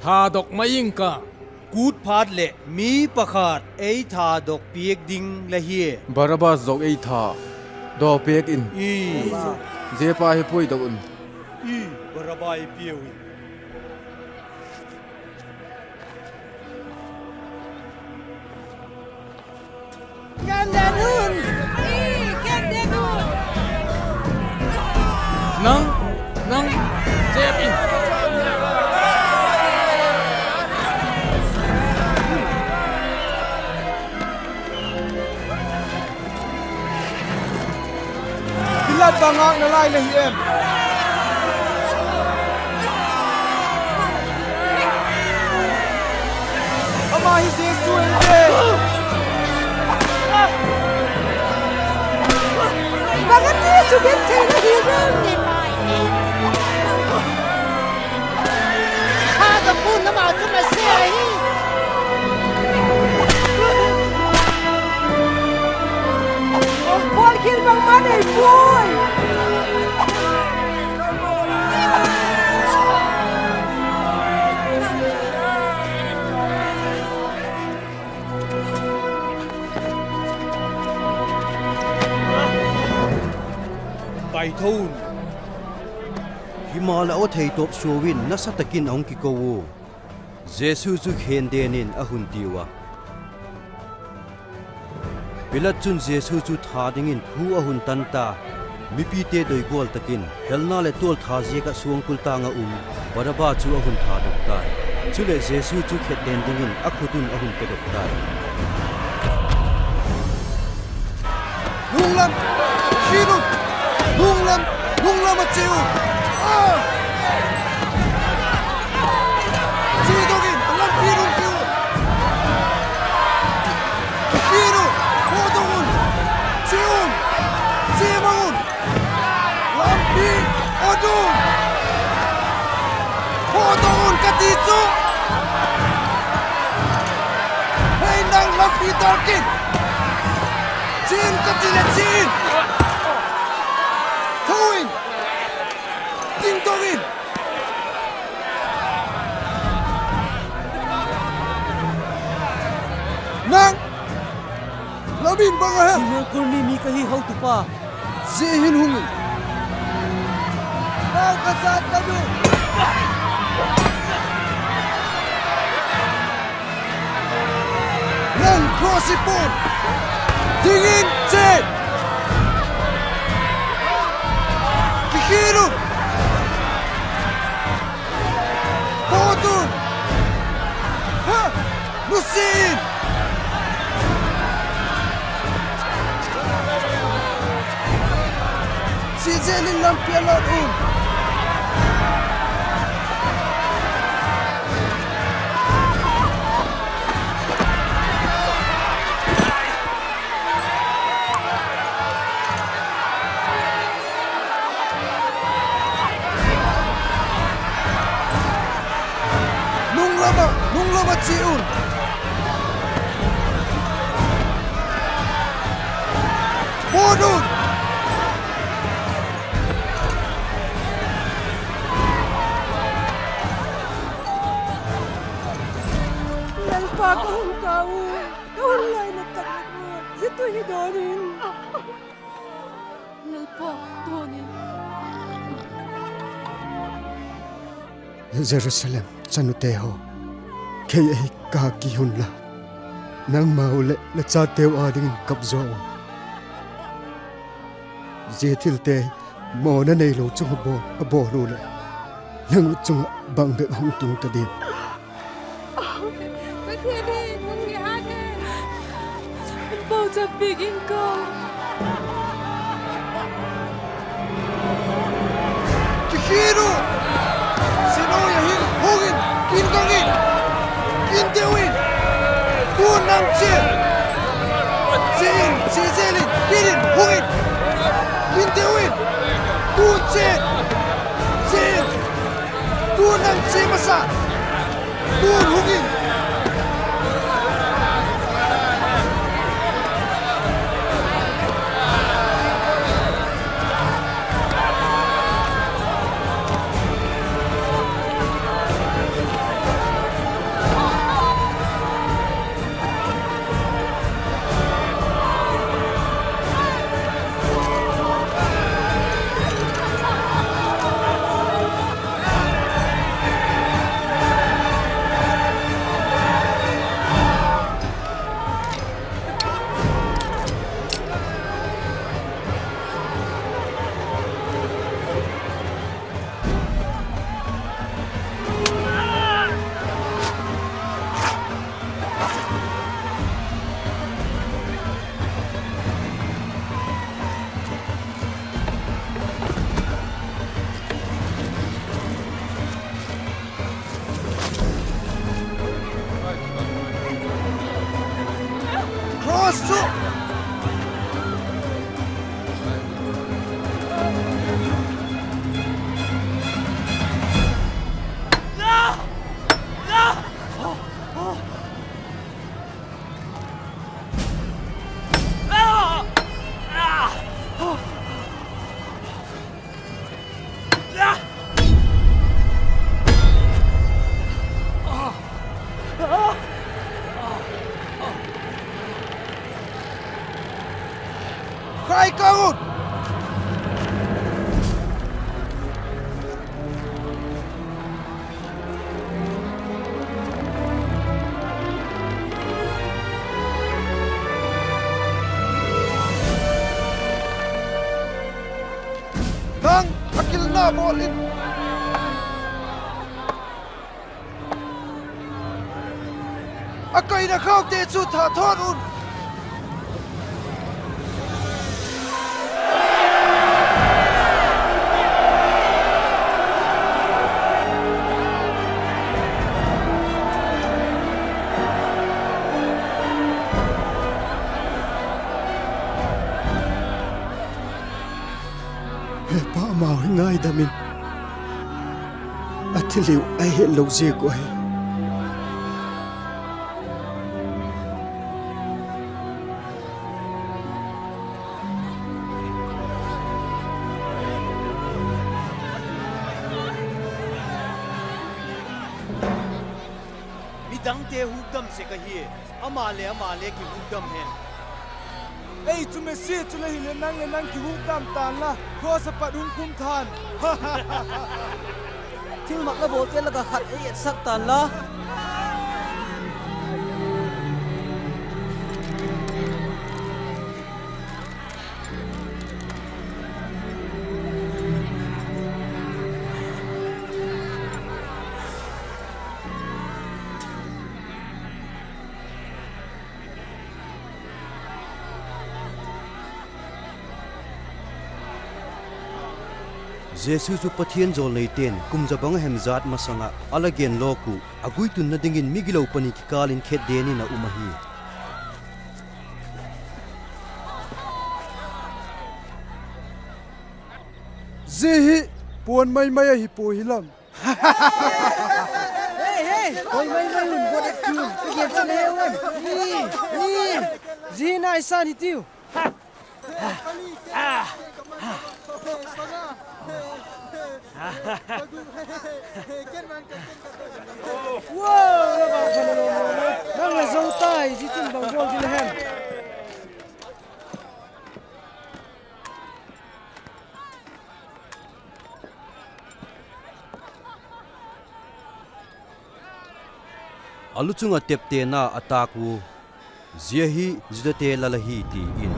thadok mai ing ka. Kût phat leh mi pakhat ei thadok piak ding la hia? Barabas zawk ei thadok piak in. Zia pa hi puidok un. Barabas ei piau in. Nang, nang, zep in. Pilat bang ngâk nalai la hi em? Ama hi Jesu ahi ve. Bang a ti suk in thei la hi em? Kha ka pun ama chu na se ahi. Bawlkhial bangma nei puai. Paitho un. Himaleh, aw theitawp suau in nasa tak in a hung kiko ua, Jesu chu khendenin a hun tiu a. Pilat chun Jesu chu that dingin phu a hun tan ta. Mipite doi gual tak in, helna leh tualtha ziak ah suangkul tâng ah um Baraba chu a hun thadok tai. Chuleh, Jesu chu khetden dingin a khut un a hun pedok tai. Nunglam, khin un, nunglam, nunglam ah chia un. Chia dok in, a lampi nung tiu. Khin un, pawtdok un, chia un, chia mang un. Lampi pawtdok un, pawtdok un ka ti chu. Hei nang, lampi tâk in, chia in ka ti leh chia in. Tho in, dingdok in. Nang, la min bang a hem? Simeon kul mi mi ka hi, hotupa. Zia hin hung in. Nau ka zat ka du. Nang cross i pun, dingin chia. Kikhin un. Pawt un. Ha! Nusia in. Chia zel in, lampi a lat un. Nunglam ah, nunglam ah chia un. Pawt un. Lalpa, ka hun kâ u, ka hun laina tak u, zia tu hi dawn in. Lalpa, dawn in. Jerusalem chanute haw, kei ahi kâ ki unla, nangmau leh la chateu â dingin kap zaw un. Zia thilte mawna neilo chung ah bawl, a bawl u leh, nang ut chung ah bang bep hung tung ta diam? Pathian in hung ngen a, pauchap piak in ka. Kikhin u, Siloam ah hin hung in, kin gang in, kin deu in, tun nang chia, chia in, chia zel in, kin in, hung in, kin deu in, tun chia, chia in, tun nang chia masa. Tun hung in. Cross chu. Khai kang un. Nang a kilna bawl in. A kaina khaute chu thathawn un. He Pa, amau hi ngaidam in, a thi liu a hetlo ziak uh ahi. Midangte hukdam sek ahi, ama le ama le kihukdam hen. Ei chu Messia chu la hileh nang leh nang kihukdam ta'n la, cross ah pat hung khum ta'n. Thilmak la bawlte lak ah khat ei etsak ta'n la. Jesu chu Pathian jawlneite'n kum za bang a hem jat masang ah a la gen lawk uh, a guitunna dingin migilo pani kikâl in khetden in a um ahi. Zia hi puan mai mai ahi pua hi lam. Hei, hei, puan mai mai un, puan et kiun, ka gen chan he un. Zia hi naisan hi tiu. Nang la zo tai, zia chun bang bawl ding la hem? A lu chung ah teptena a tâk u, zia hi Judate lal ahi ti in.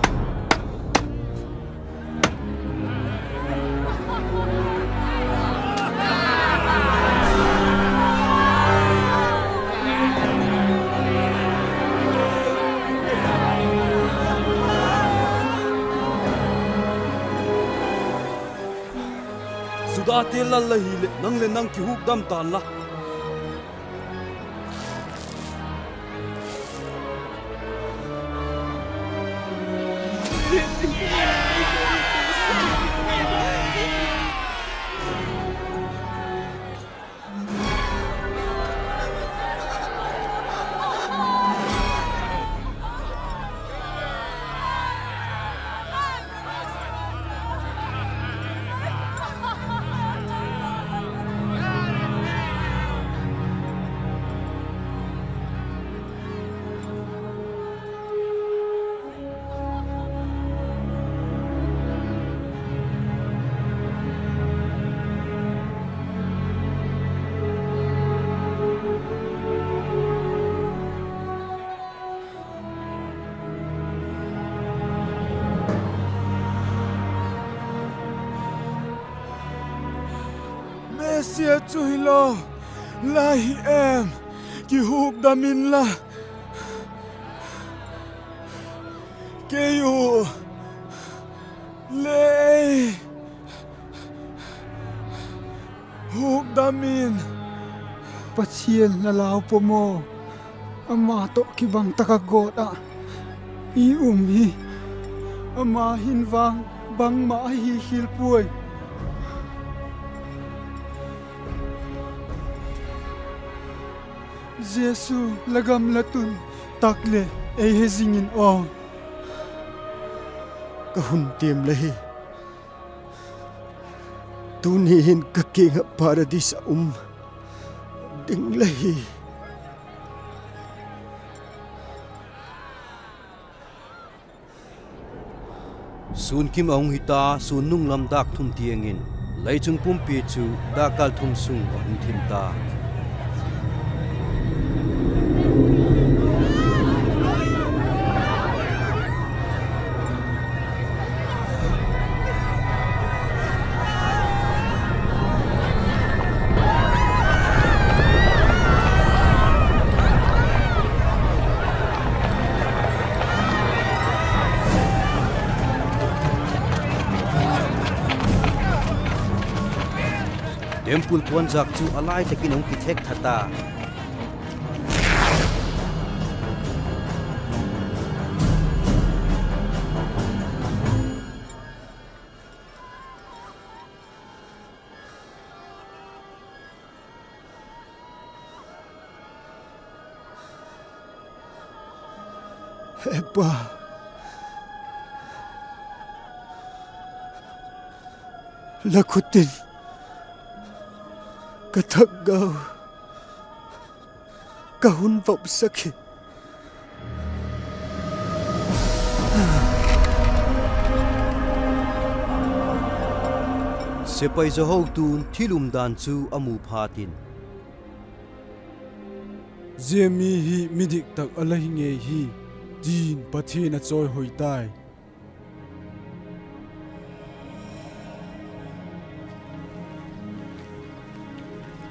Judate lal la hileh nang leh nang kihukdam ta'n la. Zia chu hilo lai hi em? Kihukdam inla, kei u lei hukdam in. Pathian la lau pua maw? Ama tawh kibang tak ah gawt ah i um hi. Ama hin vang bangma ahi khial puai. Jesu, la gam la tun tak leh ei he zing in aw. Ka hun tiam la hi. Tuni hin ka kiang ah Paradis ah um ding la hi. Sûn kim a hung hita, sûn nung lam dâk thum tiang in, lei chung pumpi chu dâkkâl thum sung a hung thim ta. Temple puanzâk chu a lai tak in a hung kithek tha ta. He Pa, la khut in ka thagau ka hun vopsak hi. Sepai zaw hotu'n thil umdan chu a mu phatin, Zia mi hi midik tak a la hi ngei hi, ti'n Pathian a chawihoi tai.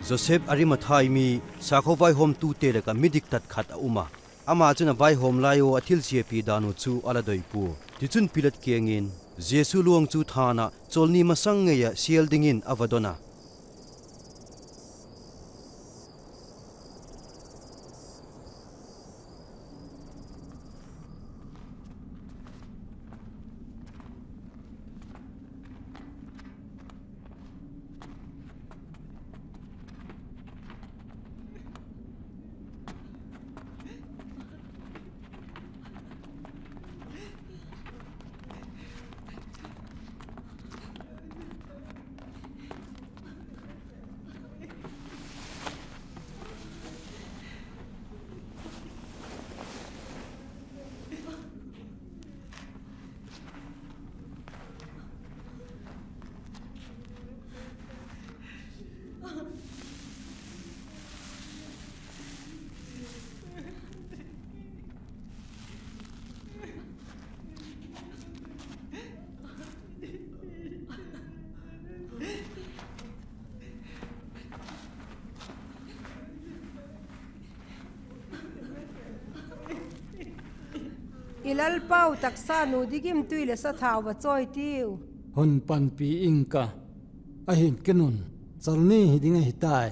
Joseph Arimathai mi, sakhaw vaihawmtute lak ah midik tak khat a um a. Ama chun a vaihawm lai ua a thilsiapi dan uh chu a la doi pua. Tichun Pilat kiang in Jesu luang chu thân ah chawlni masang ngei ah sial dingin a va don a. I Lalpau, taksa nu digimtui leh sathau va chawi tiu. Hun panpi ing ka, ahin ken un, chawlni hi ding ahi tai.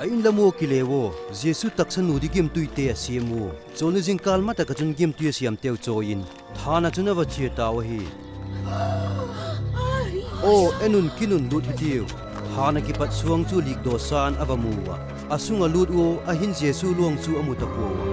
A In lam ua kile ua, Jesu taksa nu digimtuite a siam ua, chawlni zingkâl ma tak ah chun gimtui a siamteu chawi in, thân ah chun a va chia tau ahi. Aw, en un, kin un, lût hitiu. Thân ah kipat suang chu likdaw sa'n a va mu ua, a sung ah lût ua, ahin Jesu luang chu a mu ta pua ua.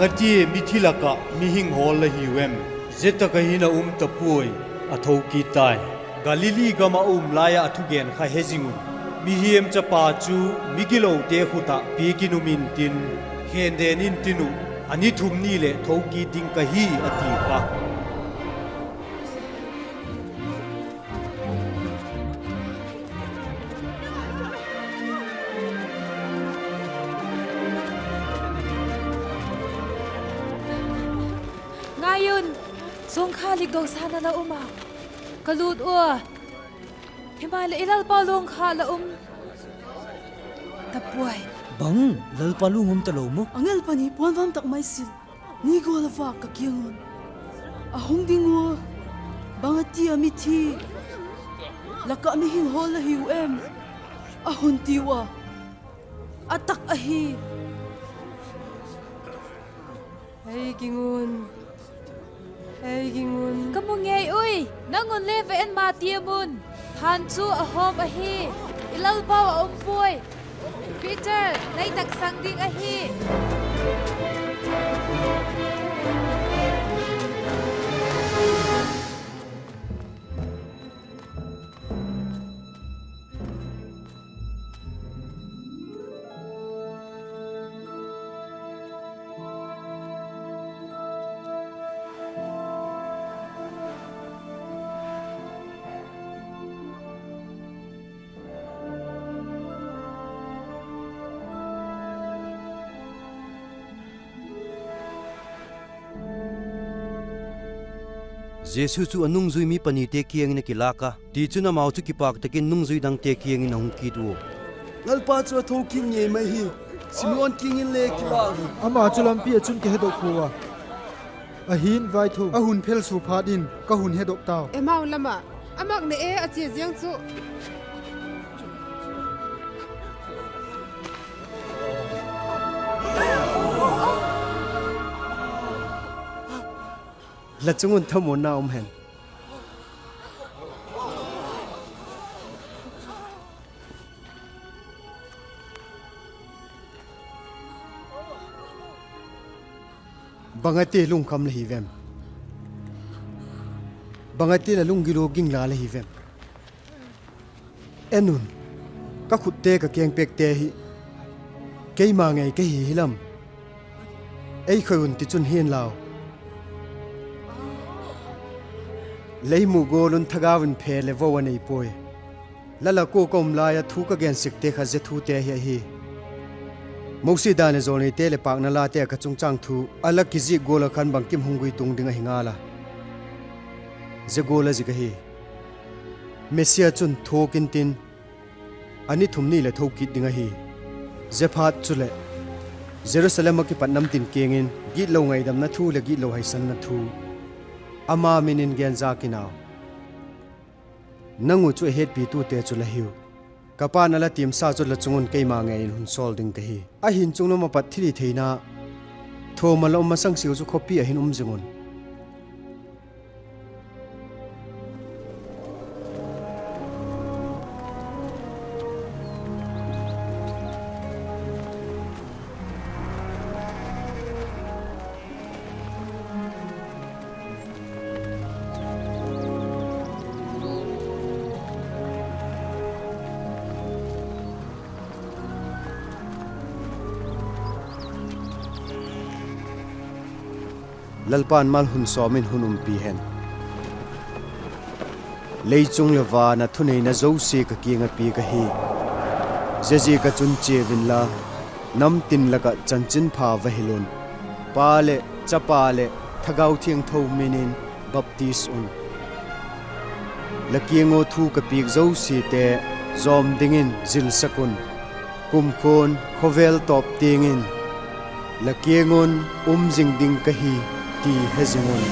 Ka ti, mithi lak ah mihing hawl la hiu em? Zia tak ah hin a um ta puai, a tho kit tai. Galili gam ah a um lai ah a thugen kha he zing un. Mihing Chapa chu migilote khut ah piak in um intin, khen den intin uh, a ni thum ni leh tho kit ding ka hi, a ti kha. Ngai un, sungkha likdok sa na la um a, ka lût ua. Himaleh i Lalpa luang kha la um ta puai. Bang, Lalpa luang um talo maw? Angel pani puanvang tak mai sil ni gual a vâk ka kiang un a hung ding ua. Bang a ti a, mithi lak ah mihing hawl la hiu em? a hun tiu a, a tak ahi. Ei ging un, ei ging un. Ka mu ngei ui, nang un le va en ma tiam un. Thân chu a hawm ahi, i Lalpau a um puai. Peter, lei tak sang ding ahi. Jesu chu a nungzui mi panite kiang in a kilâk a, tichun amau chu kipâk tak in nungzui dangte kiang in a hung kit ua, Lalpa chu a tho kit ngei mai hi, Simeon kiang in le kilâk hi. Ama chu lampi ah chun ka hedok pua a, ahi'n vaithum a hun phelsua phat in ka hun hedok tau. Emau lam ah a mak ne e a chia ziang chu. La chung un thamuanna um hen. Bang a ti lungkham la hi vem? Bang a ti la lunggil ua ging la la hi vem? En un, ka khutte ka kengpêkte hi keima ngei ka hi hilam, ei khoi un, tichun hi'n lau. Lei mu gual un thagau in phe leh vo a nei puai. La lak ua ka um lai ah thu ka gen sekte kha zia thute hi ahi. Mosi dan leh jawlneite leh pâkna late ah ka chungchâng thu a la kizik gual ah khan bangkim hung gui tung ding ahi ngal a, zia gual a zik ahi. Messia chun thuak intin, a ni thum ni leh tho kit ding ahi. Ziaphat chuleh, Jerusalem ah kipat namtin kiang in gitlo ngaidamna thu leh gitlo haisanna thu ama min in gen zâk in au. Nang uh chu a hetpitute chu la hiu. Ka Pa'n a la tiamsa chu la chung un keima ngei in hun sawl ding ka hi. Ahin chunglam ah pat thilhitheina thuam a la um masang siau chu khawpi ah hin um zing un. Lalpa'n mal hun sawm in hun umpi hen. Leichung leh van ah thuneina zosia ka kiang ah piak ahi. Ziaziak ah chun chia un la, namtin lak ah chanchinpha va hil un. Pa leh Chapa leh Thagau Thiangtho min in baptis un. La kiang ua thu ka piak zosiate zawm dingin zilsak un. Kumkhua'n khawvel tawp tiang in la kiang un um zing ding ka hi, ti he zing un.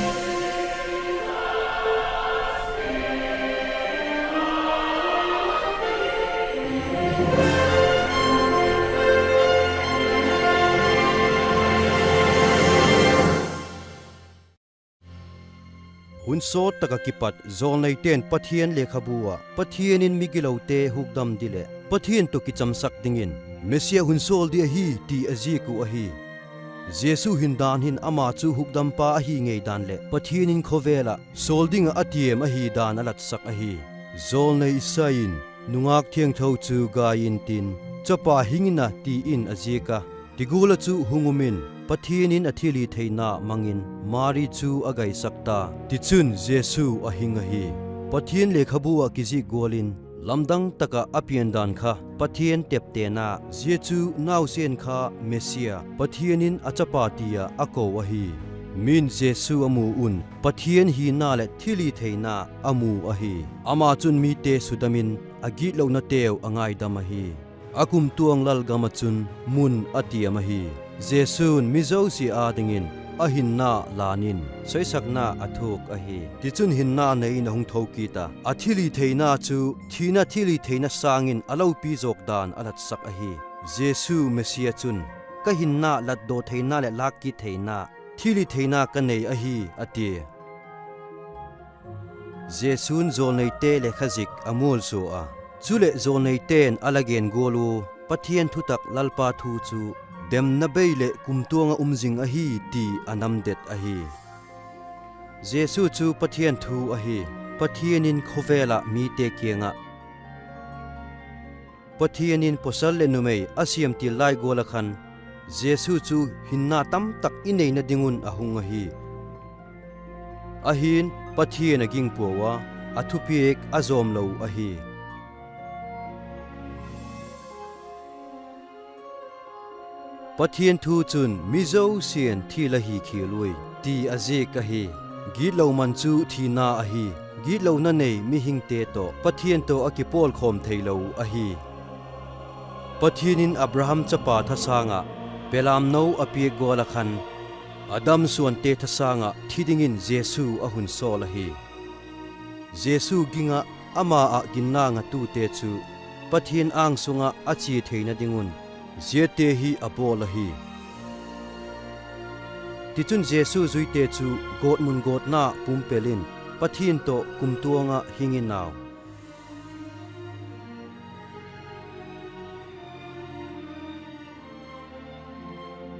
Hun sawt tak ah kipat jawlneite'n Pathian lekhabu ah Pathian in migilote hukdam di leh Pathian tawh kichamsak dingin Messia hun sawl di ahi ti a ziak uh ahi. Jesu hindan hin ama chu hukdampa ahi ngei dan leh Pathian in khawvel ah sawl ding ah a tiam ahi dan a latsak ahi. Jawlnei Isai in, Nungâk thiangtho chu gai intin, Chapa hing in a, ti in a ziak a. Ti gual ah chu hung um in, Pathian in a thilhitheina mang in Mari chu a gaisak ta. Tichun, Jesu a hing ahi. Pathian lekhabu ah kizik gual in, lamdang tak ah a pian dan kha Pathian teptena, zia chu nausen kha Messia, Pathian in a chapa ti ah a ko ahi. Min Jesu a mu un Pathian hina leh thilhitheina a mu ahi. Ama chun mite sudam in a gitlonateu a ngaidam ahi. A kumtuang lalgam ah chun mun a tiam ahi. Jesu'n mi zosia â dingin a hinna lan in sawisakna a thuak ahi. Tichun, hinna nei in a hung tho kit a, a thilhitheina chu thina thilhitheina sâng in a lopi zawk dan a latsak ahi. Jesu Messia chun, Ka hinna latdaw theina leh lâk kit theina, thilhitheina ka nei ahi, a tia. Jesu'n jawlneite lekhazik a mualsua a, chuleh jawlneite'n a la gen gual ua, Pathian thutak Lalpa thu chu demna bei leh kumtuang ah um zing ahi ti a namdet ahi. Jesu chu Pathian thu ahi. Pathian in khawvel ah mite kiang ah Pathian in pawsal leh numei a siam til lai gual ah khan, Jesu chu hinna tamtak i neina ding un a hung ahi. Ahi'n, Pathian a gingpuau a, a thupiak a zawm lo ahi. Pathian thu chun mi zosia'n thi la hi khial ui, ti a ziak ahi. Gitlo man chu thina ahi. Gitlona nei mihingte tawh Pathian tawh a kipawlkhawm theilo ahi. Pathian in Abraham chapa thasâng ah belamno a piak gual ah khan, Adam suante thasâng ah thi dingin Jesu a hun sawl ahi. Jesu ging ah ama ah ginna ngatute chu Pathian âng sung ah a chia theina ding un ziate hi a bawl ahi. Tichun, Jesu zuite chu gawtmun gawtna pumpel in Pathian tawh kumtuang ah hing in au.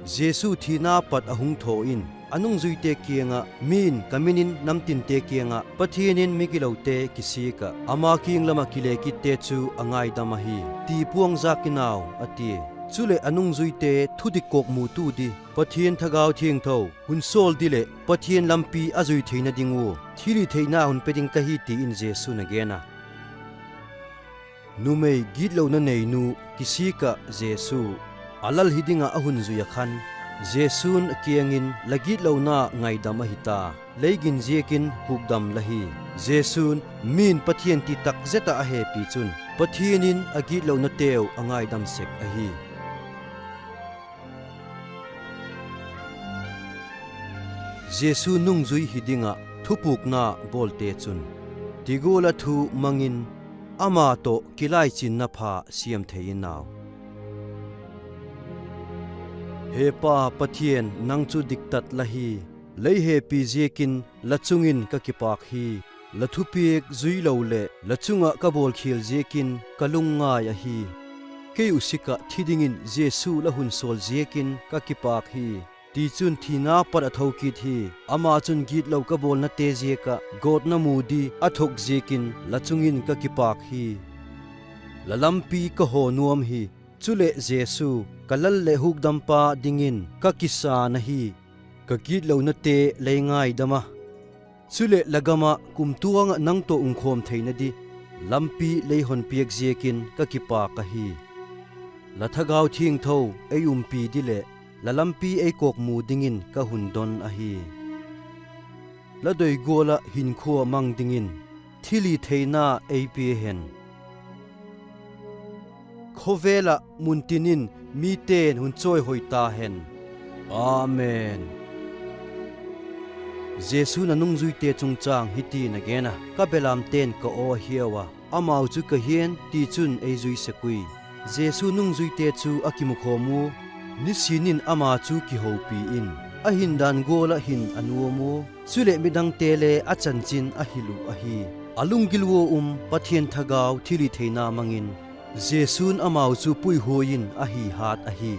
Jesu thina pat a hung thaw in a nungzuite kiang ah, Mi'n ka min in namtinte kiang ah Pathian in migilote kisik ah, ama kiang lam ah kile kitte chu a ngaidam ahi, ti puangzak in au, a tia. Chuleh, a nungzuite thudik kawkmutu di, Pathian Thagau Thiangtho hun sawl di leh Pathian lampi a zui theina ding ua thilhitheina hun pe ding ka hi, ti in Jesu'n a gen a. Numei gitlona neinu kisik ah Jesu a lal hi ding ah a hun zui ah khan, Jesu'n a kiang in, La gitlona ngaidam ahi ta, lei gin ziakin hukdam la hi. Jesu'n, Mi'n Pathian ti tak zet ah a hepi chun Pathian in a gitlonateu a ngaidam sek ahi. Jesu nungzui hi ding ah thupukna bawlte chun ti gual ah thu mang in ama tawh kilaichinna pha siam thei in au. He Pa Pathian, nang chu diktat la hi. Lei hepi ziakin la chung in ka kipâk hi. La thupiak zui lo leh la chung ah ka bawlkhial ziakin ka lungngai ahi. Kei uh sik ah thi dingin Jesu la hun sawl ziakin ka kipâk hi. Tichun, thina pat a tho kit hi. Ama chun, Gitlo ka bawlnate ziak ah gawtna mu di a thuak ziakin la chung in ka kipâk hi. La lampi ka haw nuam hi. Chuleh, Jesu, ka Lal leh Hukdampa dingin ka kisa na hi. Ka gitlonate lei ngaidam a, chuleh la gam ah kumtuang ah nang tawh umkhawm theina di lampi lei hon piak ziakin ka kipâk ahi. La Thagau Thiangtho ei umpi di leh la lampi ei kawkmu dingin ka hun don ahi. La doi gual ah hinkhua mang dingin thilhitheina ei pia hen. Khawvel ah muntin in mite'n hun chawihoi ta hen. Amen. Jesu'n a nungzuite chungchâng hiti'n a gen a, Ka belamte'n ka aw a hiau a, amau chu ka hia'n, tichun ei zui sek ui. Jesu nungzuite chu a kimukhawm ua, nisin in ama chu kihopi in, a hindan gual ah hin a nuam ua, chuleh midangte le a chanchin a hil uh ahi. A lunggil ua um Pathian Thagau thilhitheina mang in Jesu'n amau chu puihuai in a hi hat ahi.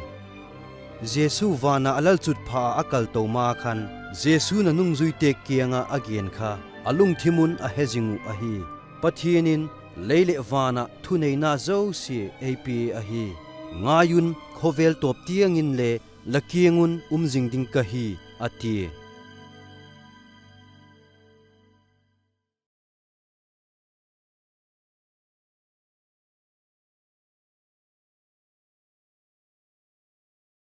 Jesu van ah a lalchutpha ah a kalto ma khan, Jesu'n a nungzuite kiang ah a gen kha a lungthim un a he zing uh ahi. Pathian in lei leh van ah thuneina zosia ei pia ahi. Ngai un, khawvel tawp tiang inle la kiang un um zing ding ka hi, a tia.